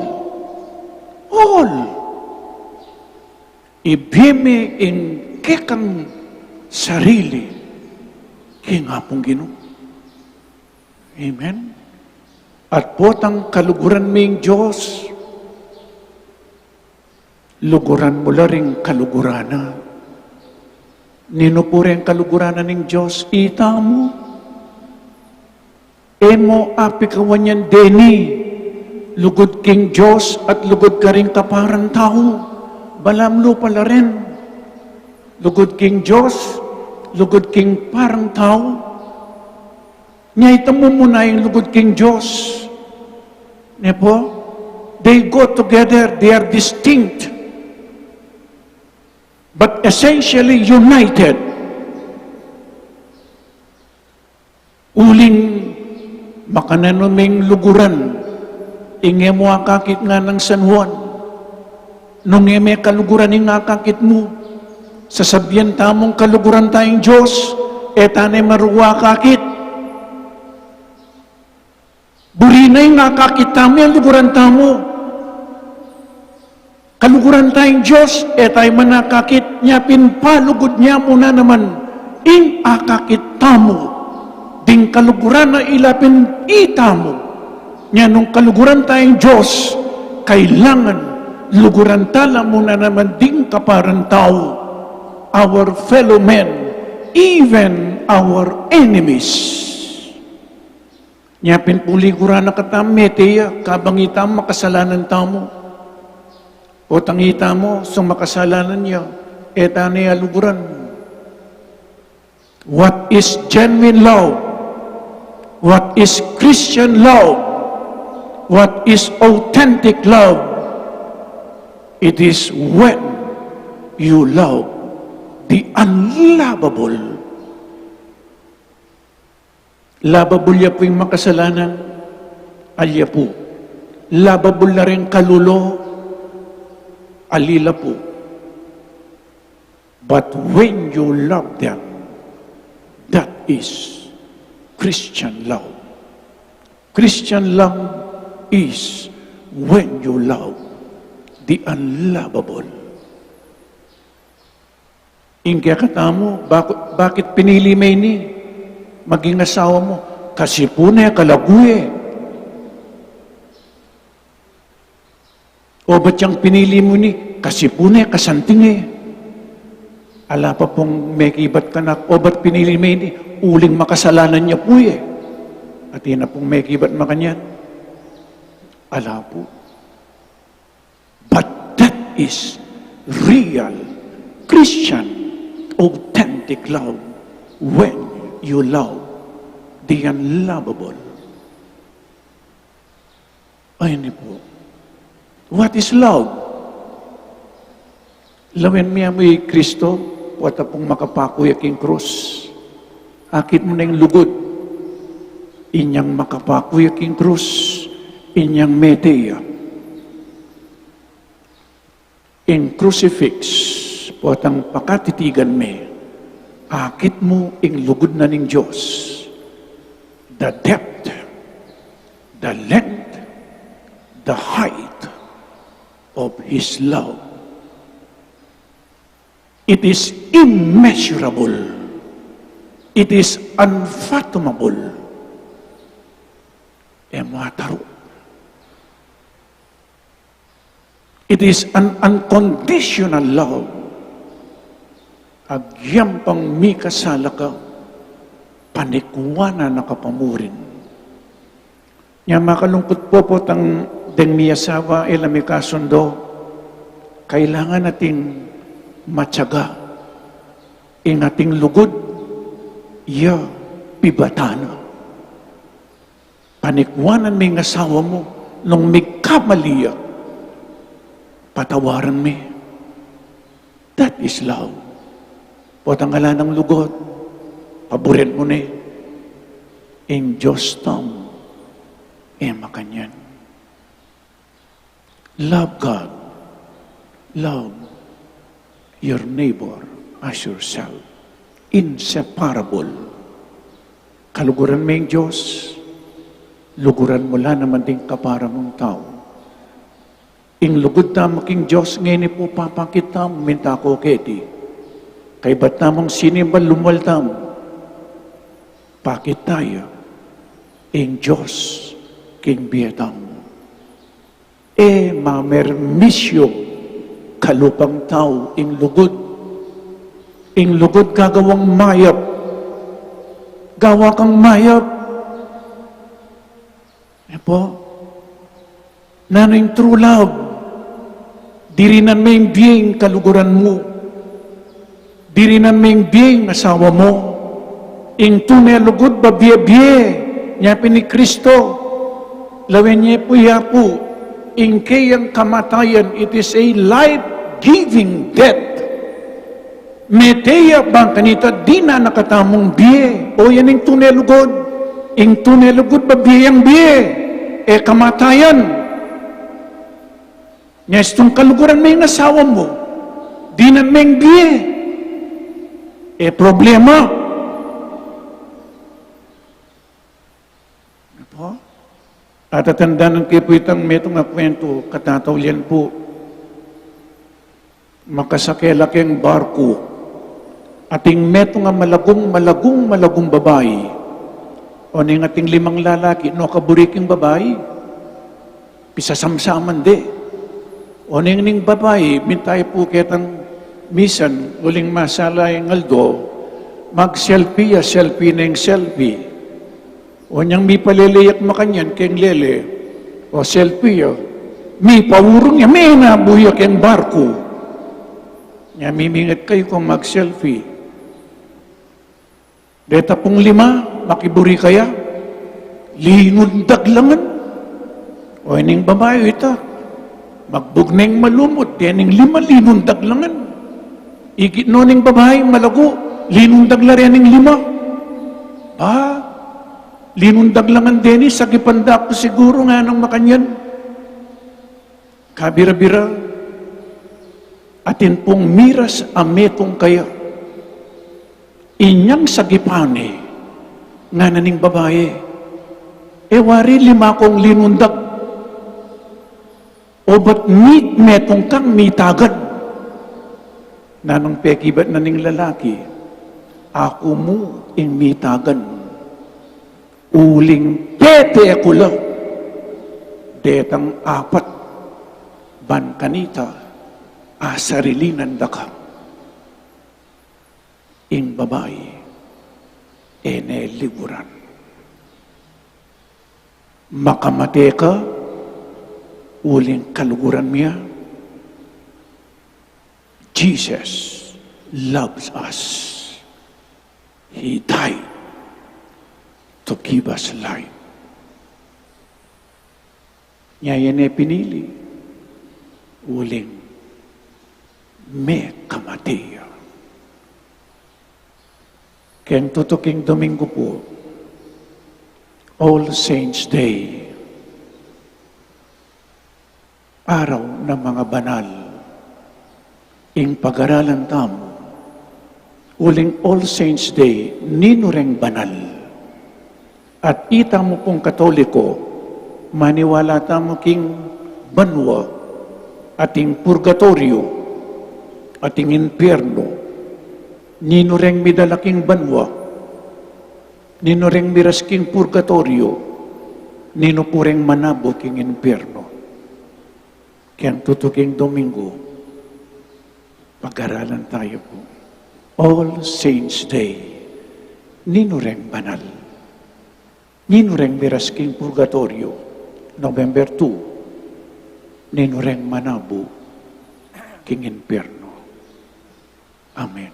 all. Ibie me ing kekang sarili king Apung Ginu. Amen? At potang kaluguran me ing Dios, luguran mu la ring kaluguran na. Ninu pu reng kaluguran na ning Dios? Itamu. E mu apikawan yan deni, lugud king Dios at lugud karing kaparang tau. Balam lupa la rin. Lugud king Dios, lugud king parang tau. Nya itamu mu na ing lugud king Dios. Ne pu? They go together, they are distinct, but essentially united. Uling makananu meng luguran ing e mu akakit nganang San Juan? Nung e me kaluguran ing akakit mu, sasabian tamung kaluguran taya ing Dios, e ta ne marua akakit. Buri na ing akakit tamu, e luguran tamu. Kaluguran taya ing Dios, e taya man akakit, nya pin palugud ne mu na naman ing akakit tamu. Ding kaluguran na ila pin itamu. Nya nung kaluguran taya ing Dios, kailangan luguran tala mu na naman ding kaparang tau, our fellow men, even our enemies. Nya pin puli ku ra na katamu, mete ya, kabang itamu makasalanan tamu. Potang itamu, sung makasalanan ya, e ta ne aluguran. What is genuine love? What is Christian love? What is authentic love? It is when you love the unlovable. Lovable ya pu ing makasalanan, ali la pu. Lovable la ring kalulu, ali la pu. But when you love them, that is Christian love. Christian love is when you love the unlovable. Ing kekatamu, bak-, bakit pinili me ini maging asawa mu? Kasi pu ne kalagu e. O ba't yang pinili mu ini? Kasi pu ne kasanting e. Ala pa pung mekibat kanak, o ba't pinili me ini? Uling makasalanan ya pu e. Atin na pung mekibat makanyan? Ala pu. But that is real Christian, authentic love, when you love the unlovable. Ay, ini pu. What is love? Lawen mi amu i Kristo, pota pung makapaku ya king krus. Akit mu na ing lugud. Inyang makapaku ya king krus, inyang mete ya. Ing crucifix, potang pakatitigan me, akit mu ing lugud na ning Dios. The depth, the length, the height of His love. It is immeasurable. It is unfathomable. E mu ataru. It is an unconditional love. Agyang pang mikasala ka, panikwanan na ka pa murin. Nya makalungkut pu, potang deng miasawa e la mikasundo, kailangan ating matiaga. Ing ating lugud, ya pibatan na. Panikwanan me ing asawa mu, nung migkamali ya, patawaran me. That is love. Potang ala nang lugud, paburen mu ne, ing Dios tamu, e makanyan. Love God. Love your neighbor as yourself. Inseparable. Kaluguran me ing Dios, luguran mu la naman ding kapara mung tau. Ing lugud tamu king Dios ngeni pu, papakit tamu, minta ku keti. Kaybat tamung sinimba, lumual tamu. Pakit taya ing Dios king bie tamu. E mamermisyung kalupang tau ing lugud. Ing lugud gagawang mayap. Gawa kang mayap. E pu? Nanu ing true love? Dirinan me ing bie ing kaluguran mu. Dirinan me ing bie ing asawa mu. Ing tune lugud, babie-bie. Nya pin i Kristo, lawen ye pu ya pu, ing keyang kamatayan, it is a life-giving death. Mete ya bang kanita dinan na katamung bie. O yan ing tune lugud. Ing tune lugud, babie yang bie. E kamatayan. Nya istung kaluguran me ing asawa mu, dinan me ing bie, e problema. Apo? Atatandanan ke pu itang metung a kwentu, katataulian pu. Makasake la keng barku. Ating metung a malagung, malagung, malagung babai. Oneng ating limang lalaki, no kaburi king babai. Pisasamsaman de. Oneng ning babai, mintay pu ketang misan, uling masala ing aldo, mag-selfie ya, selfie neng selfie. O nyang mipalele yak makanyan keng lele, o selfie ya, mipaurung ya, menabu ya keng barku. Nya mimingat kayu kung mag-selfie. Deta pung lima, makiburi kaya, linundag la ngan. O ining babai, ita, magbug neng malumut, dening lima, linundag la ngan. Igit no ning babai, malagu, linundag la rening lima. Ba, linundag la ngan deni, sagipan da ku siguru, nganang makanyan. Kabira-bira, atin pung miras a metung kaya. Inyang sagipan ne, ngana ning babai, e wari lima kung linundag. O ba't mi-, metung kang mitagan? Nanung pekibat na ning lalaki, aku mu ing mitagan. Uling pete ku la detang apat, ban kanita, asarilinan da ka. Ing babai, e ne liguran. Makamate ka, uling kaluguran mi ya. Jesus loves us. He died to give us life. Nya ya ne pinili, uling mekamate ya. Keng tutuking Domingo pu, All Saints Day, araw ng mga banal. Ing pag-aralan tamu, uling All Saints Day, ninu reng banal. At itamu pung Katoliko, maniwala tamu king banua, ating purgatorio, ating impierno. Ninu reng midala king banua, ninu reng miras king purgatorio, ninu pu reng manabu king impierno. Keng tutuking Domingo, pag-aralan tayu pu. All Saints Day, ninu reng banal, ninu reng miras king purgatorio, November two, ninu reng manabu king impierno. Amen.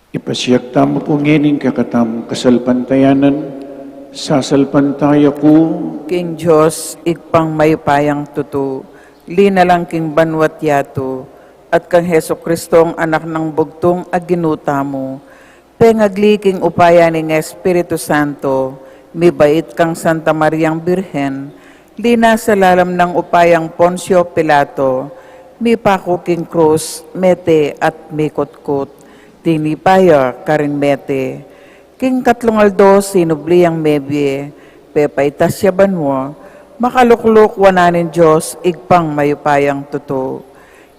Ipasiag tamu pu ngening kekatamung kasalpantayanan, sasalpantaya ku king Dios, Ibpang mayupayang tutu, linalang king banua't yatu, at kang Jesucristong Anak nang bugtung a Ginu tamu, pengagli king upaya ning Espiritu Santo, mibait kang Santa Mariang Birhen, linasa lalam nang upayang Poncio Pilato, mipaku king krus, mete at mikutkut. Tinipa ya karing mete. King katlung aldo sinubli yang mebie, pepaitas ya banua, makalukluk wanan ning Dios, Ibpang mayupayang tutu.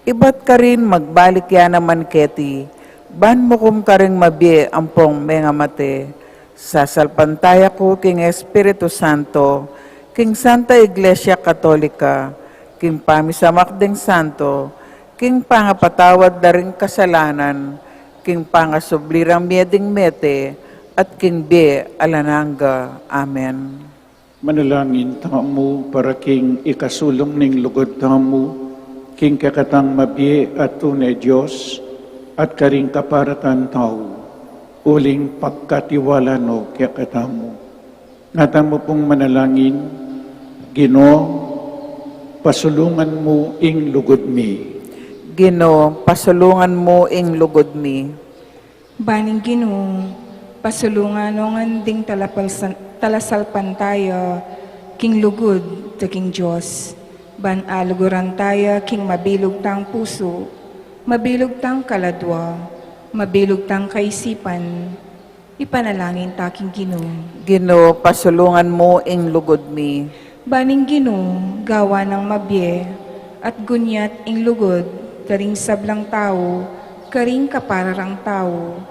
Ibat karin magbalik ya naman keti, ban mukum karing mabie ampong mengamate. Sasalpantaya ku king Espiritu Santo, king Santa Iglesia Katolika, king pamisamak ding santo, king pangapatawad da ring kasalanan, king pangasubli rang mie ding mete, at king bie alang angga. Amen. Manalangin tamu para king ikasulung ning lugud tamu, king kekatang mabie at tune Dios, at karing kaparatan tau, uling pagkatiwala no kekatamu. Nga tamu pung manalangin, Ginu, pasulungan mu ing lugud mi. Ginu, pasulungan mu ing lugud mi. Ban ing Ginu, pasulungan no ngan ding talapalsan-, talasalpantaya king lugud da king Dios. Ban aluguran taya king mabilug tang pusu, mabilug tang kaladua, mabilug tang kaisipan. Ipanalangin ta king Ginu. Ginu, pasulungan mu ing lugud mi. Ban ing Ginu, gawa nang mabie at gunyat ing lugud da ring sablang tau, karing kapararang tau,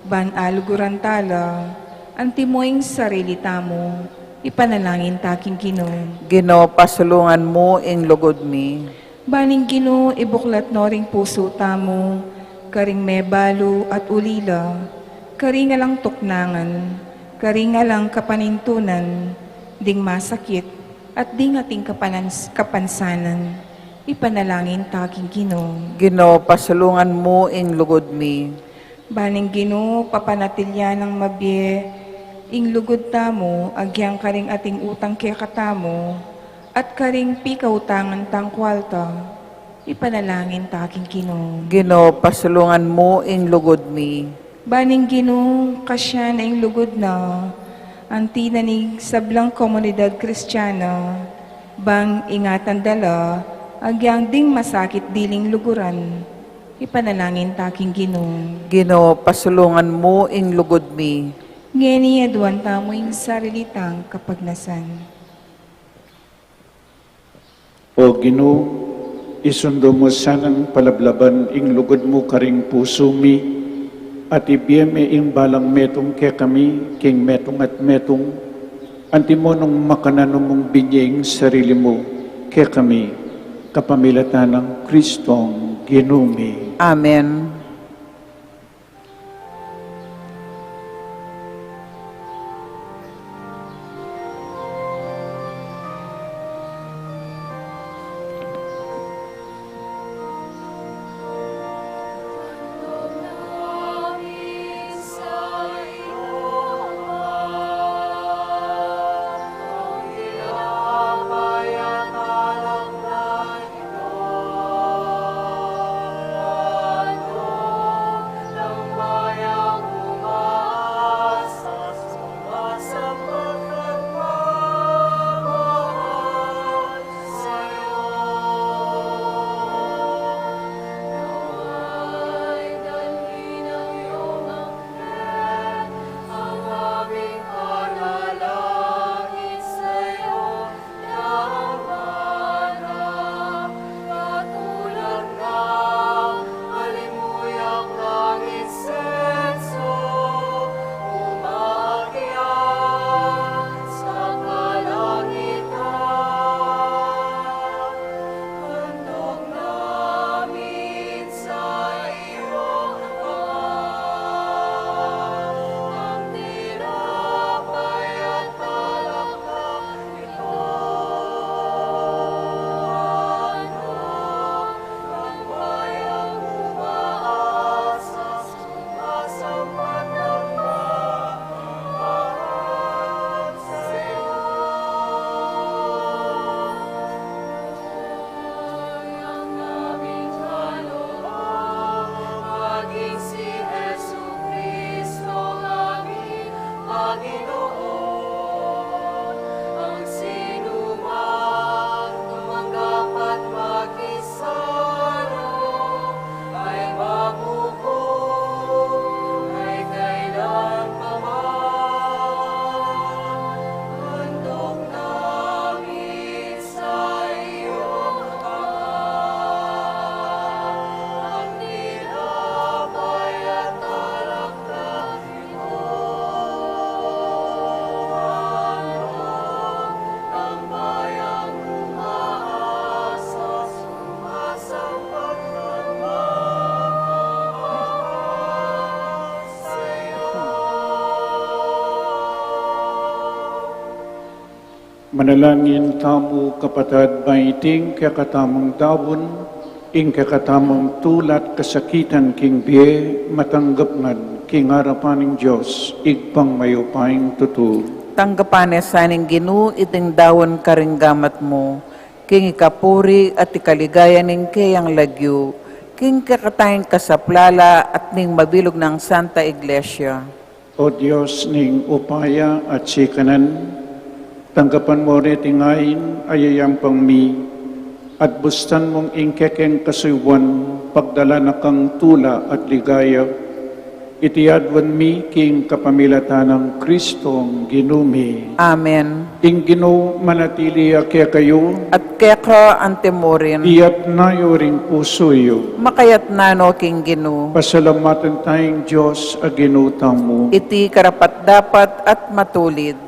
ban aluguran tala, antimo ing sarili tamu, ipanalangin ta king Ginu. Ginu, pasulungan mu ing lugud mi. Ban ing Ginu, ibuklat no ring pusu tamu, karing mebalu at ulila, karing alang tuknangan, karing alang kapanintunan, ding masakit, at ding ating kapanans-, kapansanan. Ipanalangin ta king Ginu. Ginu, pasulungan mu ing lugud mi. Ban ing Ginu papanatilian nang mabie ing lugud tamu agyang karing ating utang kekatamu at karing pikautangan tang kualta. Ipanalangin ta king Ginu. Ginu, pasulungan mu ing lugud mi. Ban ing Ginu kasian na ing lugud na, anti na ning sablang komunidad Kristiana, bang ingatan da la agyang ding masakit diling luguran. Ipanalangin ta king Ginu. Ginu, pasulungan mu ing lugud mi. Ngeni aduan tamu ing sarili tang kapagnasan. O Ginu, isundu mu sanang palablaban ing lugud mu karing pusu mi, at ibie me ing balang metung kekami king metung at metung, antimo nung makananu mung binie ing sarili mu kekami, kapamilatan nang Kristong Ginu mi. Amen. Manalangin tamu, kapatad, ba iting kekatamung daun, ing kekatamung tula't kasakitan king bie, matanggap ngan king arapan ning Dios, Ibpang mayupayang tutu. Tanggapan na sa ning Ginu iting daun karing gamat mu, king ikapuri at ikaligaya ning keyang lagyu, king kekatang kasaplalan at ning mabilug nang Santa Iglesia. O Dios ning upaya at sikanan, tanggapan mu reting ain a yayampang mi, at bustan mung ing kekeng kasuyuan pagdalan na kang tula at ligaya. Iti aduan mi king kapamilatan nang Kristong Ginu mi. Amen. Ing Ginu manatili ya kekayu. At keka antimurin. Iyatna yu ring pusu yu. Makayatna no king Ginu. Pasalamatan taya ing Dios a Ginu tamu. Iti karapat-dapat at matulid.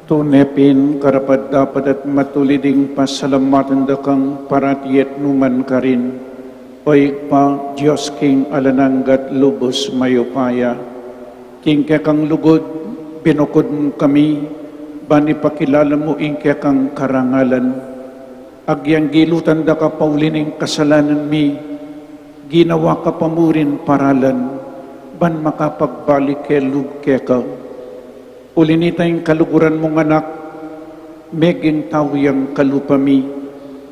Tune pin karapat-dapat at matulid ing pasalamatan da kang parati at nukarin man, O Ibpa, Dios king alang angga at lubus mayupaya. King kekang lugud, binukud mu kami, ban ipakilala mu ing kekang karangalan. Agyang gilutan da ka pauli ning kasalanan mi, ginawa ka pa mu rin paralan, ban makapagbalik ke lub keka. Uli nita ing kaluguran mung anak, meging tau yang kalupa mi,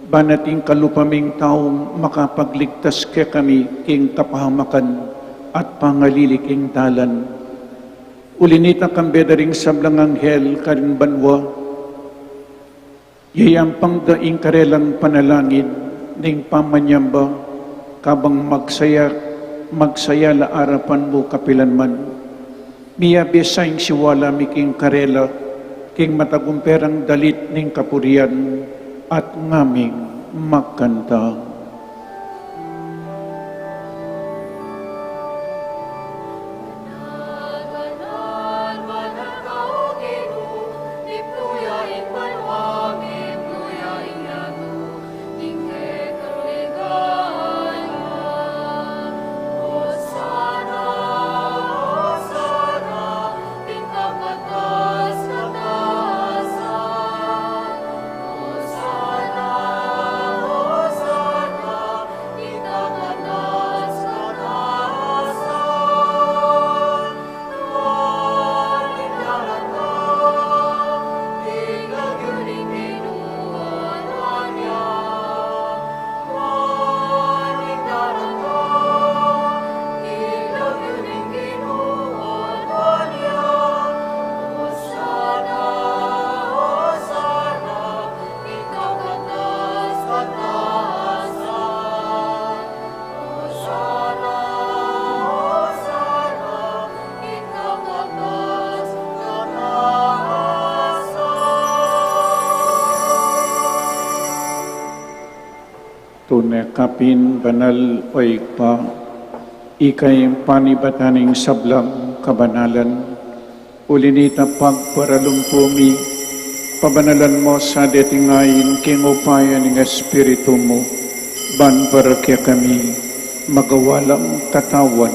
ban ating kalupa ming tau makapagligtas kekami king kapahamakan at pangalili king dalan. Uli nita kambe da ring sablang anghel karin banua, yayampang da ing karelang panalangin ning pamanyamba, kabang magsaya, magsaya la arapan mu kapilan man. Miyabe sa ing siwala mi king karela, king matagumperang dalit ning kapurian, at ngaming magkanta. Tune ka pin banal, o Ibpa, ika ing panibatan ning sablang kabanalan. Uli nita pagparalumpu mi, pabanalan mu sa deting ain king upaya ning Espiritu mu, ban para kekami magawa lang katawan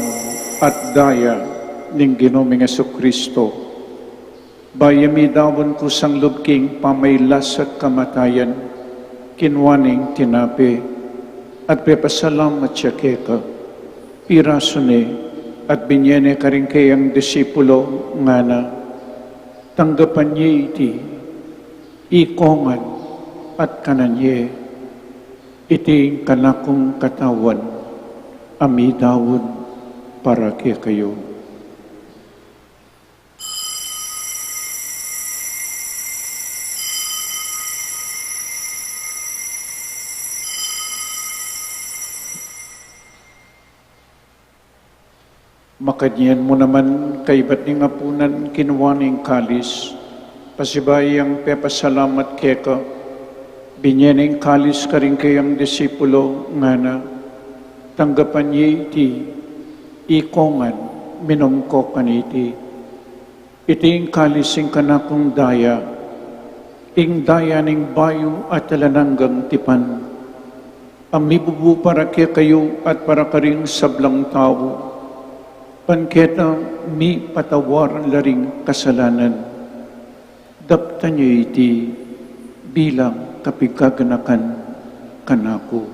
at daya ning Ginu ming Jesucristo. Bayu ya midaun kusang lub king pamailas at kamatayan, kinua ne ing tinape, at pepasalamat ya keka, pirasu ne, at binye ne karing kayang disipulo, ngana: Tanggapan ye iti, ikongan, at kanan ye, iti ing kanakung katawan, a midaun para kekayu. Makanyan mu naman, kaybat ning apunan, kinua ne ing kalis, pasibayu yang pepasalamat keka, binye ne ing kalis karing kayang disipulo, ngana: Tanggapan ye iti, ikongan, minum ko kaniti. Iti ing kalis ning kanakung daya, ing daya ning bayu at alang anggang tipan, a mibubu para kekayu at para karing sablang tau, ban keta mipatawad la ring kasalanan. Daptan ye iti bilang kapaganakan kanaku.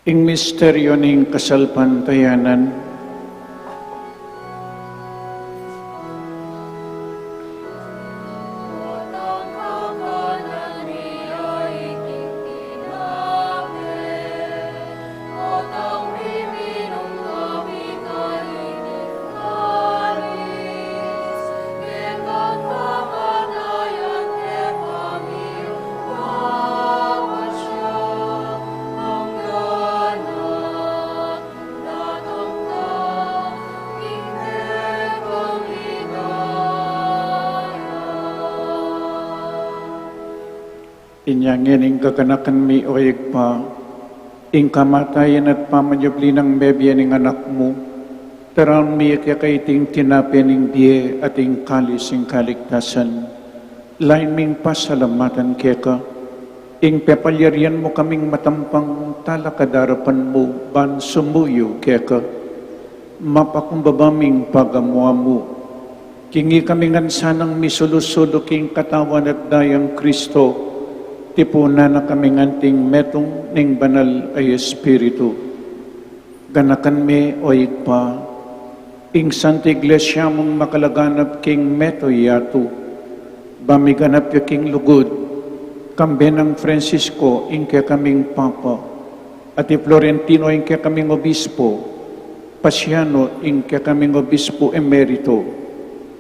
Ing misteryu ning kasalpantayanan. Inya ngeni ing kaganakan mi, o Ibpa, ing kamatayan at pamanyubli nang mebie ning Anak mu, taraun mi keka iting tinape ning bie at ing kalis ning kaligtasan. Lain ming pasalamatan keka, ing pepalyarian mu kaming matampang talakad arapan mu ban sumuyu keka. Mapakumbaba ming pagamu-amu King ikami ngan sanang misulu-sulu king katawan at dayang Kristo, tipunan na kami ngan king metung ning Banal a Espiritu. Ganakan me, o Ibpa, ing Santa Iglesia mung makalaganap king meto yatu, ba miganap ya king lugud, kambe nang Francisco ing kekaming Papa, at i Florentino ing kekaming Obispo, Pasiano ing kekaming Obispo Emerito,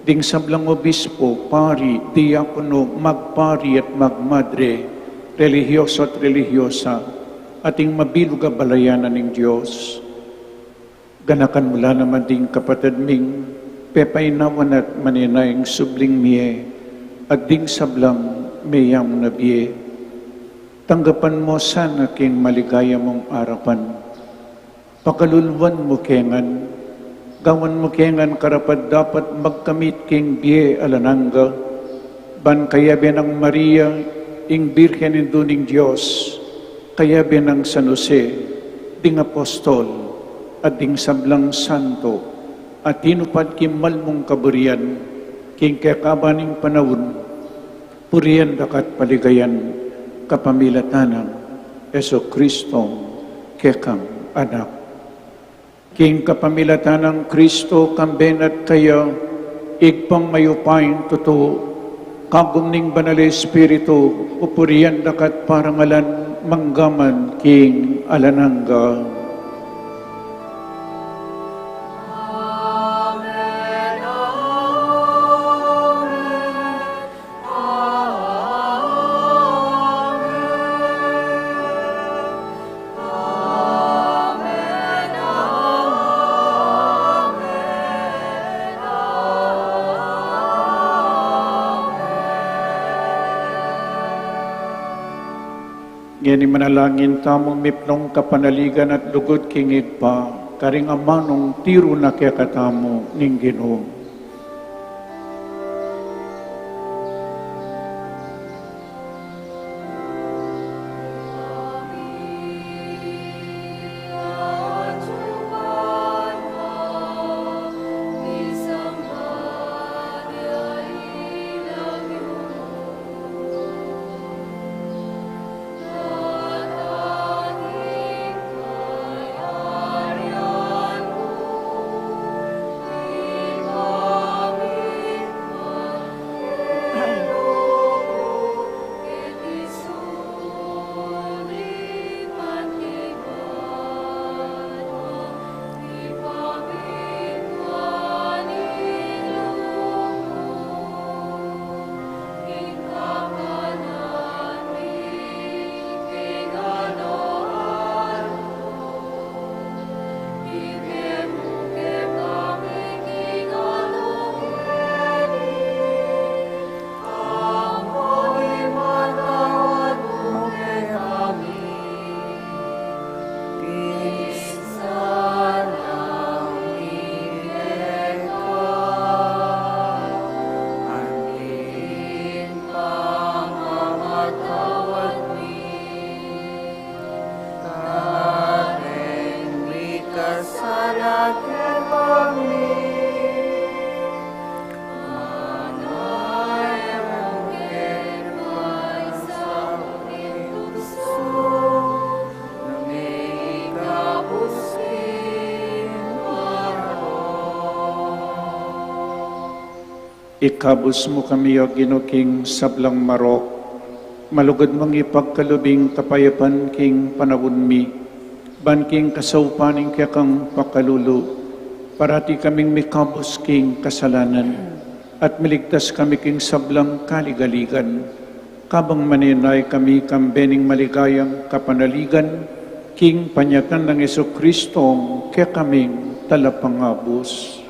ding sablang obispo, pari, diakono, magpari at magmadre, relihiyoso at relihiyosa, at ing mabilug a balayan ning Dios. Ganakan mu la naman ding kapatad ming pepainawan at manenaya ing subling mie, at ding sablang meyamu na bie. Tanggapan mu sana king maligaya mung arapan. Pakaluluan mu ke ngan, gawan mu ke ngan karapat-dapat magkamit king bie alang angga, ban kayabe nang Maria, ing Birhen Indu ning Dios, kayabe nang San Jose, ding apostol, at ding sablang santo, a tinupad king malmung kaburian, king kekaba ning panaun, purian da ka at paligayan kapamilatan nang Jesucristo, kekang Anak. King kapamilatan nang Kristo, kambe na at kaya, Ibpang mayupayang tutu, kagum ning Banal a Espiritu, pupurian da ka at parangalan, mangga man king alang angga. Ngeni manalangin tamu miplung kapanaligan at lugud king Ibpa, karing amanung tiru na kekatamu ning Ginu. Ikabus mu kami, O Ginu, king sablang marok, malugud mung ipagkalub ing kapayapan king panaun mi, ban king kasaupan ning kekang pakalulu, parati kaming mikabus king kasalanan, at miligtas kami king sablang kaligaligan. Kabang manenaya kami kambe ning maligayang kapanaligan, king panyatang nang Jesucristong kekaming Talapangabus.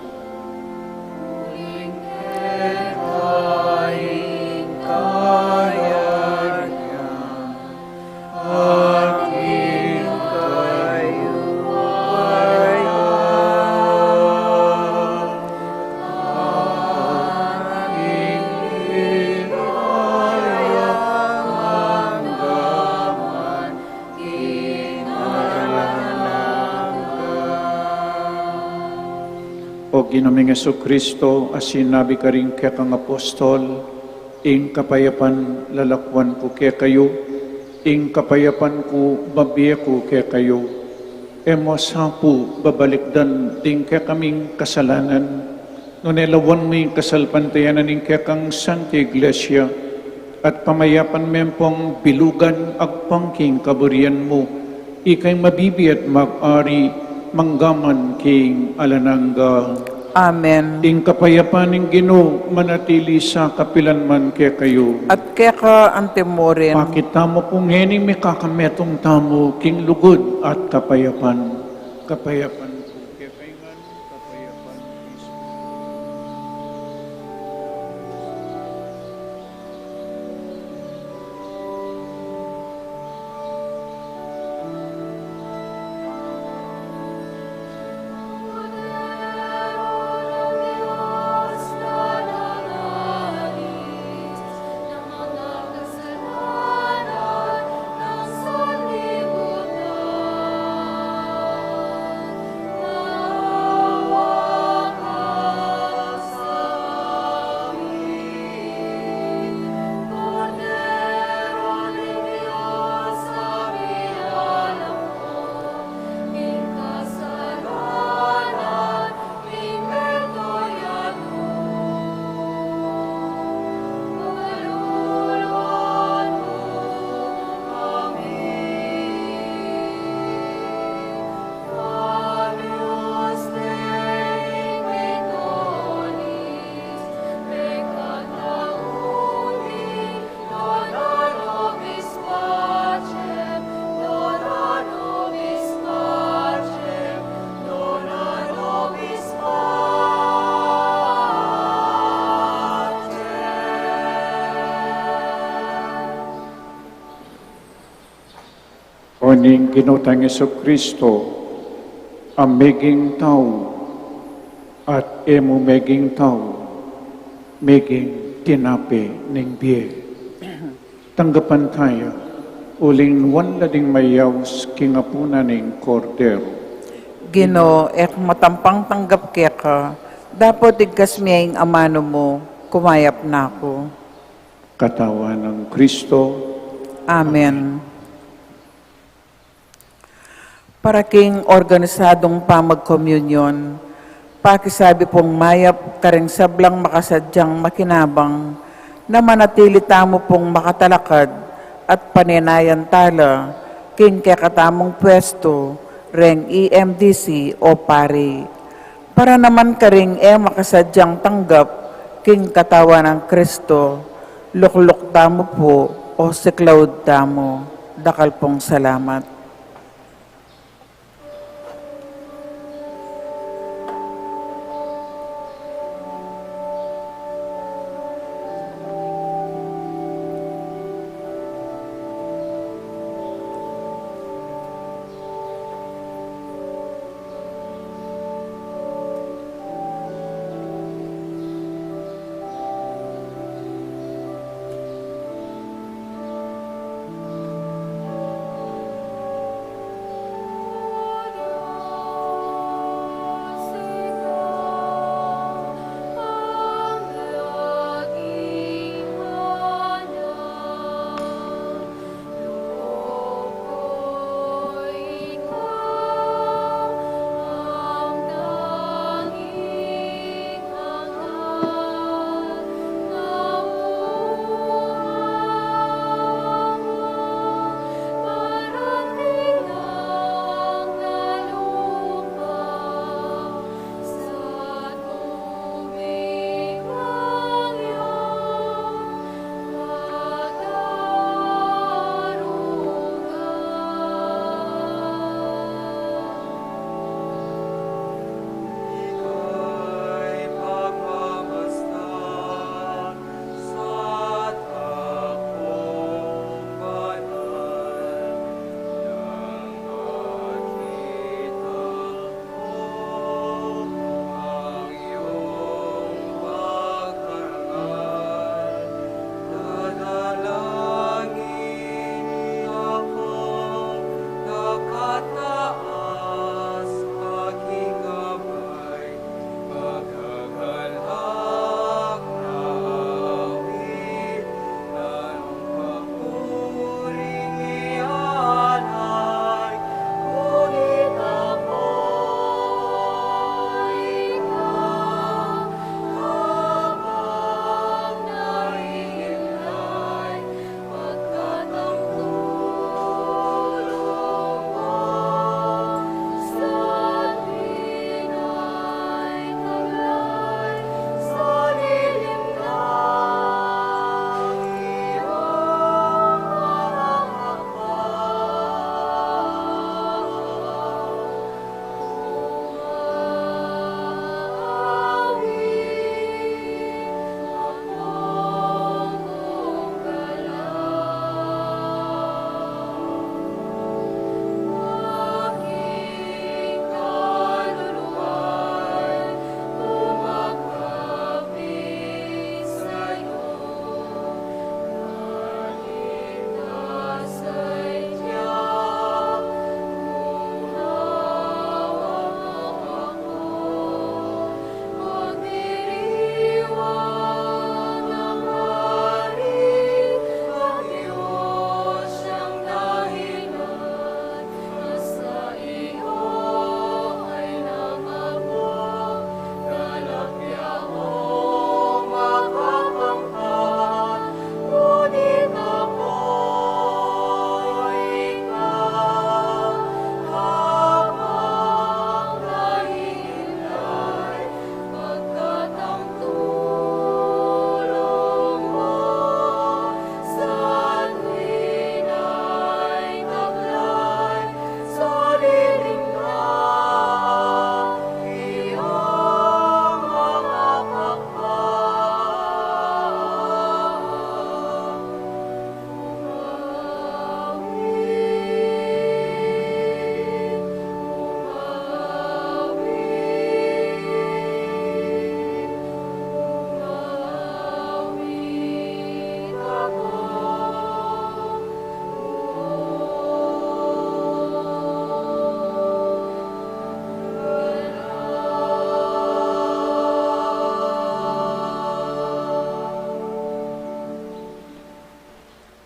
Ginu ming Jesucristo, a sinabi karing kekang apostol, ing kapayapan lalakwan ku kekayu, ing kapayapan ku babie ku kekayu. E mu sa pu babalikdan ding kekaming kasalanan, nune lawan mu ing kasalpantayanan ning kekang Santa Iglesia, at pamayapan me pung bilugan agpang king kaburian mu, ika ing mabibie at mag-ari manggaman king alang angga. Amen. Ing kapayapan ning Ginu manatili sa kapilan man kekayu. At keka antimurin. Pakit tamu pung ngeni mikakametung tamu king lugud at kapayapan. Kapayapan ku kekayu ngan, kapayapan ku. O ning Ginu tang Jesucristo, a meging tau at e mu meging tau, meging tinape ning bie. Tanggapan taya, uling nuan la ding mayaus king apunan ning Kordero. Ginu, e ku matampang tanggap keka, dapot igkas me ing amanu mu, kumayap na ku. Katawan nang Kristo. Amen. Para king organisadung pamagkomunyon, pakisabi pung mayap karing sablang makasadyang makinabang, na manatili tamu pung makatalakad at panenayan tala king kekatamung pwestu reng E M D C o pari. Para naman karing e makasadyang tanggap king katawan nang Kristo, lukluk tamu pu o siklaud tamu. Dakal pung salamat.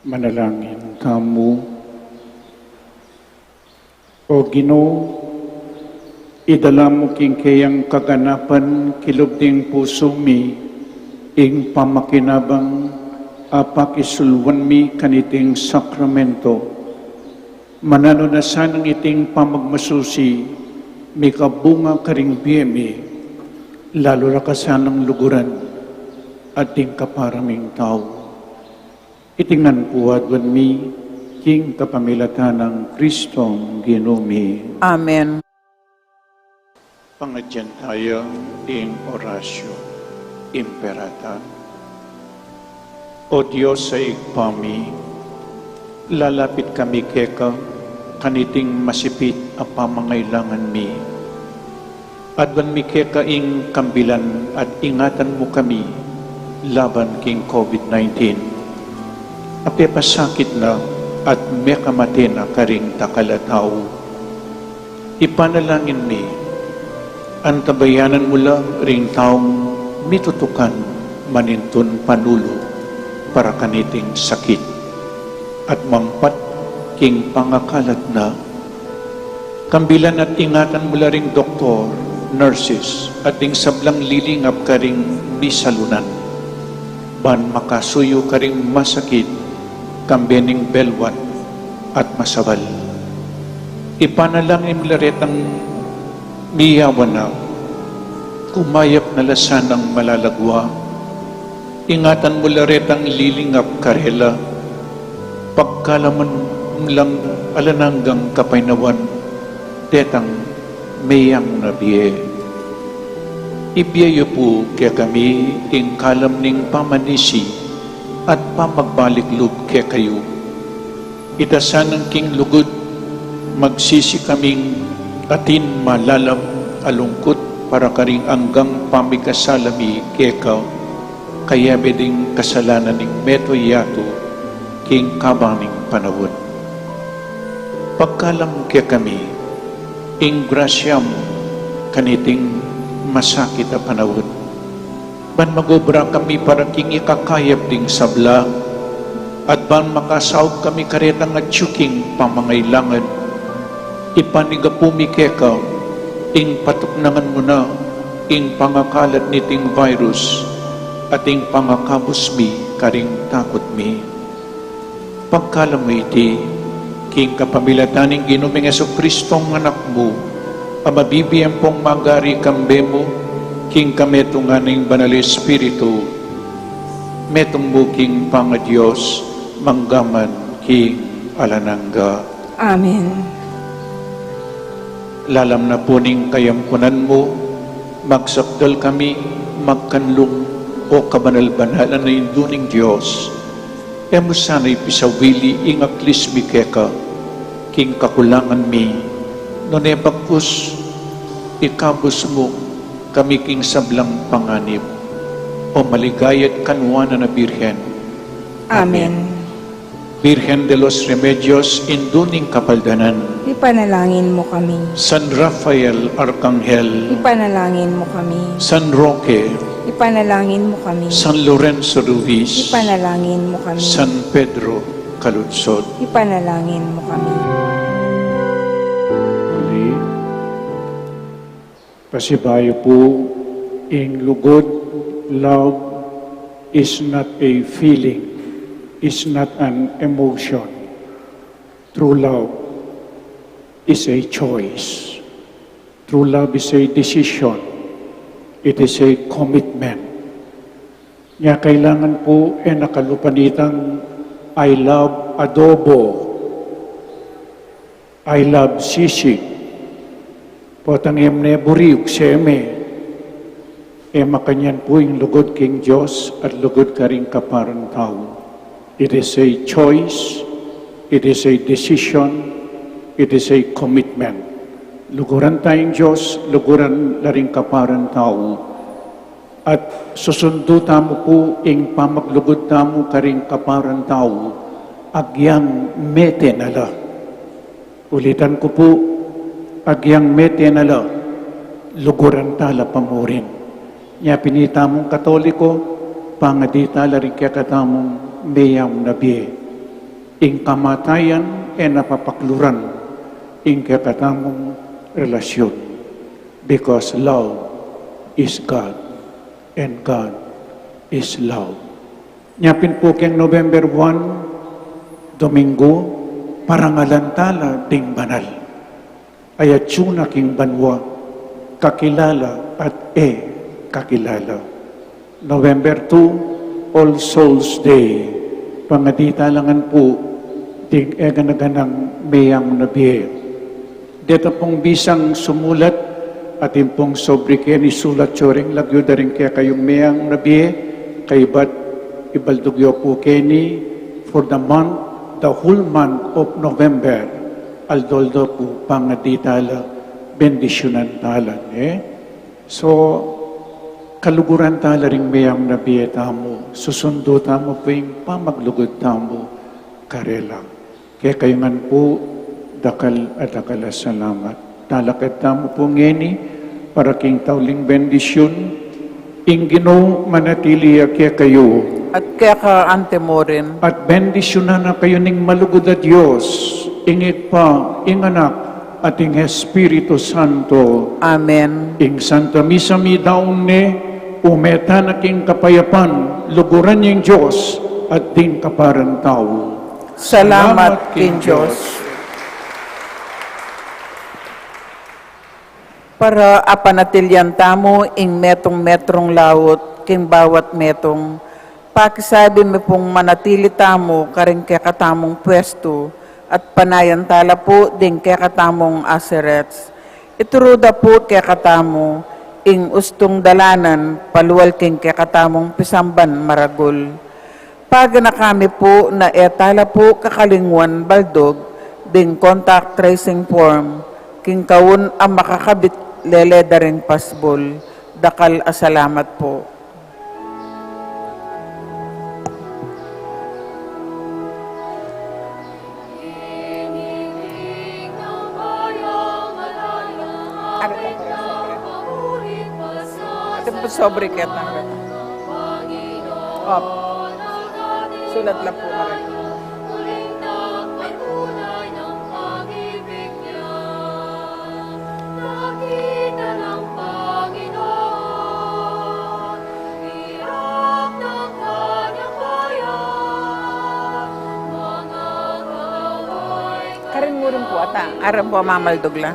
Manalangin tamu. O Ginu, idala mu king keyang kaganapan kilub ding pusu mi ing pamakinabang a pakisulwan mi kaniting sakramento. Mananu na sanang iting pamagmasusi mikabunga karing bie mi, lalu ra ka sanang luguran at ding kapara ming tau. Iti ngan pu aduan mi king kapamilatan nang Kristong Ginu mi. Amen. Pangadyan taya ing Oratio Imperata. O Dios a Ibpa mi, lalapit kami keka kaniting masipit a pamangailangan mi. Aduan mi keka ing kambilan at ingatan mu kami laban king COVID nineteen. A pepasakit na at mekamate na karing dakal a tau. Ipanalangin mi, antabayanan mu la ring taung mitutukan manintun panulu para kaniting sakit at mampat king pangakalat na. Kambilan at ingatan mu la ring doktor, nurses, at ding sablang lilingap karing misalunan, ban makasuyu karing masakit, kambe ning belwat at masabal. Ipanalangin mu la retang miyawan na, kumayap na la sanang malagwa. Ingatan mu la retang lilingap karela, pagkalaman mu lang alang anggang kapaynawan detang meyang na bie. Ibie yu pu kekami ing kalam ning pamanisi at pamagbalik lub kekayu. Ita sanang king lugud, magsisi kaming atin malalam a lungkut para karing anggang pamikasala mi keka, kayabe ding kasalanan ning meto yatu king kabang ning panaun. Pagkalam kekami ing grasya mu kaniting masakit a panaun, ban magobra kami para king ikakayap ding sabla, at ban makasaup kami karetang atyu king pamangailangan. Ipanigapu mi keka ing patuknangan mu na ing pangakalat niting virus at ing pangakabus mi karing takut mi. Pagkalam mu iti king kapamilatan ning Ginu ming Jesucristo, Anak mu, a mabibie ampong magari kambe mu king kametungan ning Banal Espiritu, metung mu king pangaDios, mangga man king alang angga. Amen. Lalam na pu ning kayampunan mu, magsakdal kami magkanlung, o kabanal-banalan a Indu ning Dios. E mu sana ipisawili ing aklis mi keka king kakulangan mi, nune bagkus ikabus mu kami king sablang panganib, o maligaya't kanuanan a Birhen. Amen. Amen. Virgen de los Remedios, Indu ning Kapaldanan. Ipanalangin mu kami. San Rafael Arkanghel. Ipanalangin mu kami. San Roque. Ipanalangin mu kami. San Lorenzo Ruiz. Ipanalangin mu kami. San Pedro Calungsod. Ipanalangin mu kami. Muli, pasibayu pu, ing lugud, love is not a feeling, is not an emotion. True love is a choice. True love is a decision. It is a commitment. Nya kailangan pu e na kalupa nitang "I love adobo, I love sisig, potang e mu ne buri, ukse me." E makanyan pu ing lugud king Dios at lugud karing kaparang tau. It is a choice, it is a decision, it is a commitment. Luguran taya ing Dios, luguran la ring kaparang tau. At susundu tamu pu ing pamaglugud tamu karing kaparang tau, agyang mete na la. Ulitan ku pu, agyang mete na la, luguran ta la pa murin. Nya pin itamung Katoliko, pangadi ta la ring kekatamung meyam na bie. Ing kamatayan e na papakluran ing kekatamung relasyun, because love is God and God is love. Nya pin pu keng November one, Domingo, parangalan tala ding banal. Ayatsu na king banua, kakilala at e kakilala. November two, All Souls Day. Pangadi tala ngan pu ding e gana-ganang meyang na bie. Deta pung bisang sumulat, atin pung sobre keni, sulat yo ring lagyu da ring kekayung meyang na bie, kaybat ibaldug yo pu keni, for the month, the whole month of November, aldo-aldo pu pangadi tala, bendisyunan tala ne. So, kaluguran tala ring meyang na bie tamu, susundu tamu pu ing pamaglugud tamu karela. Kekayu ngan pu, dakal a dakal a salamat. Talakad tamu pu ngeni para king tauling bendisyun. Ing Ginu manatili ya kekayu. At keka anti mu rin. At bendisyunan na kayu ning malugud a Dios, ing Ibpa, ing Anak, at ing Espiritu Santo. Amen. Ing Santa Misa midaun ne, ume tana king kapayapan, luguran ing Dios at ding kaparan tau. Salamat king Dios. Para apanatilian tamu ing metung-metrung laut king bawat metung, pakisabi mi pung manatili tamu karing kekatamung pwestu at panayan tala pu ding kekatamung aserets. Ituru da pu kekatamu ing ustung dalanan palual king kekatamung pisamban maragul. Paganaka mi pu na e tala pu kakalingwan baldug ding contact tracing form king kaun a makakabit lele da ring pasbul. Dakal a salamat pu. Atin pu sobre keta. Op. Sulat la pu, Maria. Karin mu rin pu ata, aram pu a mamaldug la.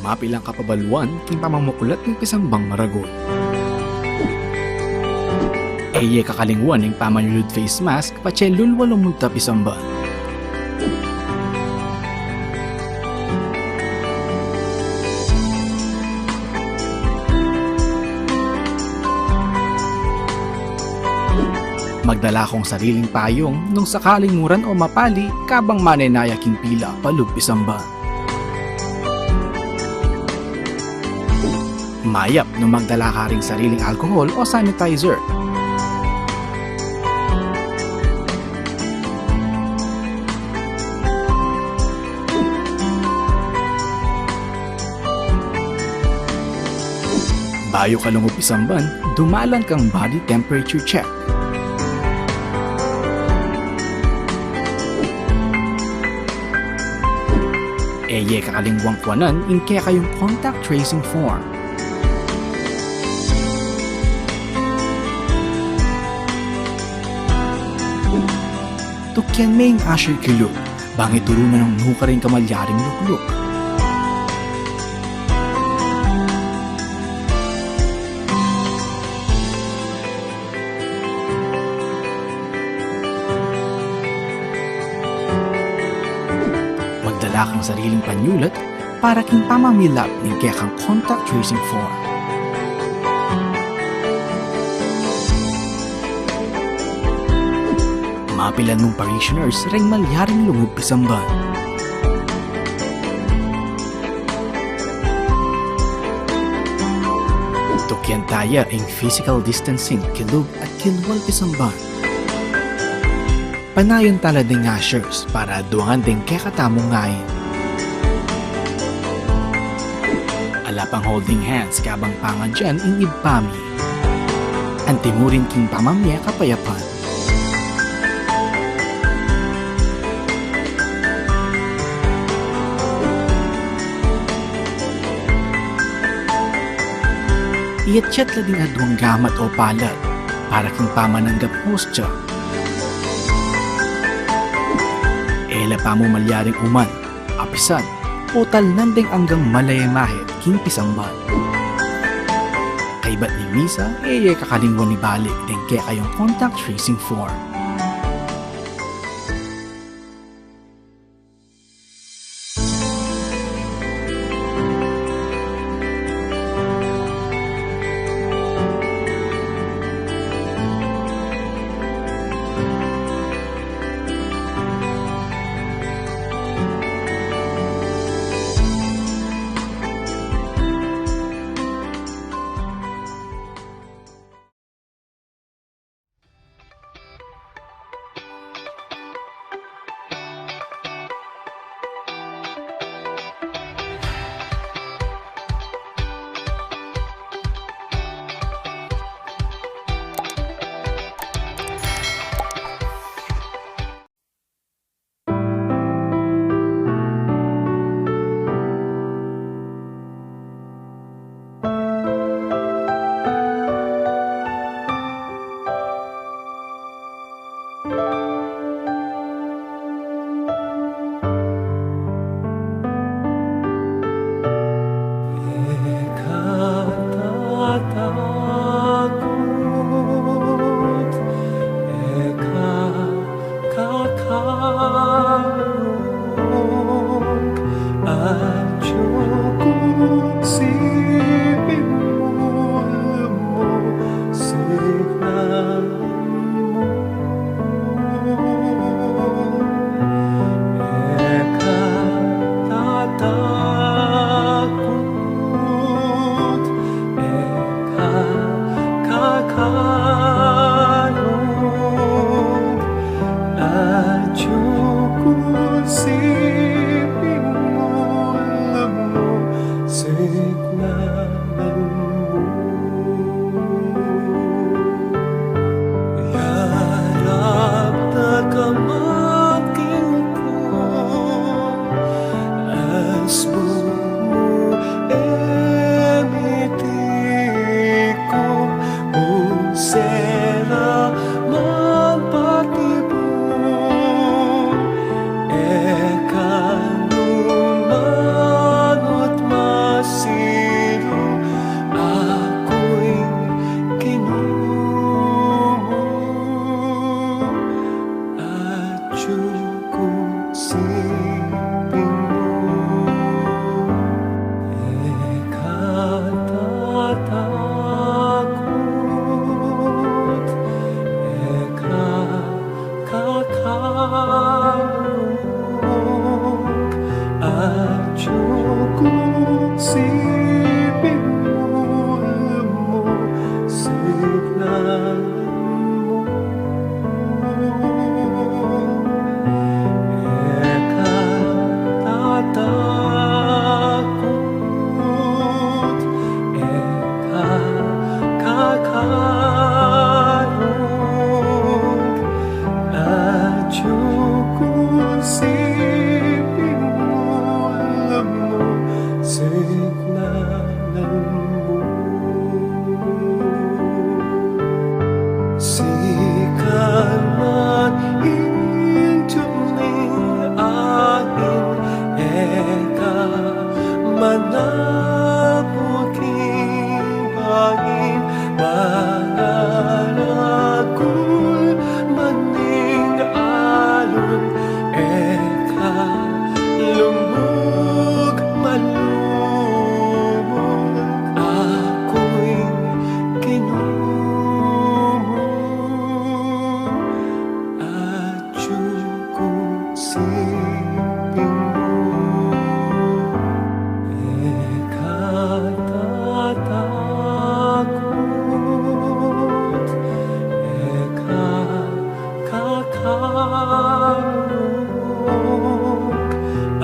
Mapilang kapabaluan king pamamuklat ning pisambang maragul. E ye kakalingwan ing pamanyulud face mask patse lulwa lumunta pisamban. Magdala kong sariling payung nung sakaling muran o mapali kabang manenaya king pila palub pisamban. Mayap nung magdala ka ring sariling alcohol o sanitizer. Bayu ka lungub pisamban, dumalan kang body temperature check. E ye kakalingwang kuanan ing kekayung contact tracing form. Tukian me ing usher kilub, bang ituru na nung nukarin kamalyaring lukluk. Magdala kang sariling panyulat para king pamamilap ning kekang contact tracing form. Mapilan mung parishioners reng malyaring lungub pisamban. Tukyan taya ing physical distancing, kilub at kilwal pisamban. Panayan tala deng ushers para aduangan deng kekatamung ngain. Ala pang holding hands kabang pangadyan ing ibpa mi. Antimurin king pamamye kapayapan. Iyatyat la ding aduang gamat o palad para king pamananggap hostya. E la pamu malyaring uman, apisan, o talnan deng anggang malayamahit king pisamban. Kaybat ning misa, e ye kakalingwan ibalik deng kekayung contact tracing form.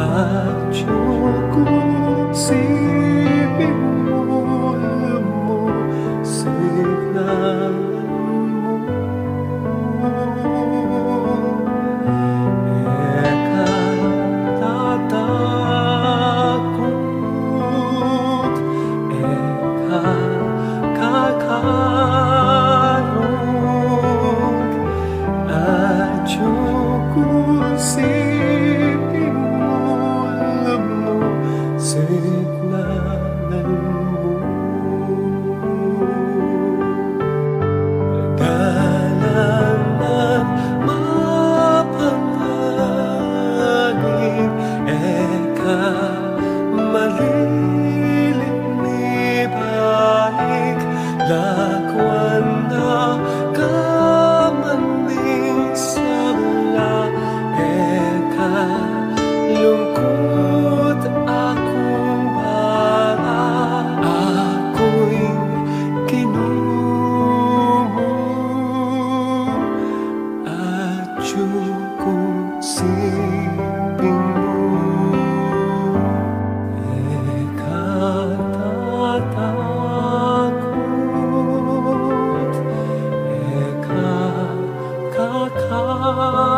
Atiu kung siping mu, siknan mu. E ka tatakut, e ka kakarug, atiu kung siping mu, lub mu, siknan mu. Dalan nang mapanganib, e ka maliling mibalik, lakwan da ka man ning sabla, e ka lungkut, aku bahala, aku ing Ginu mu. Atiu kung siping mu, e ka tatakut, e ka kakarug,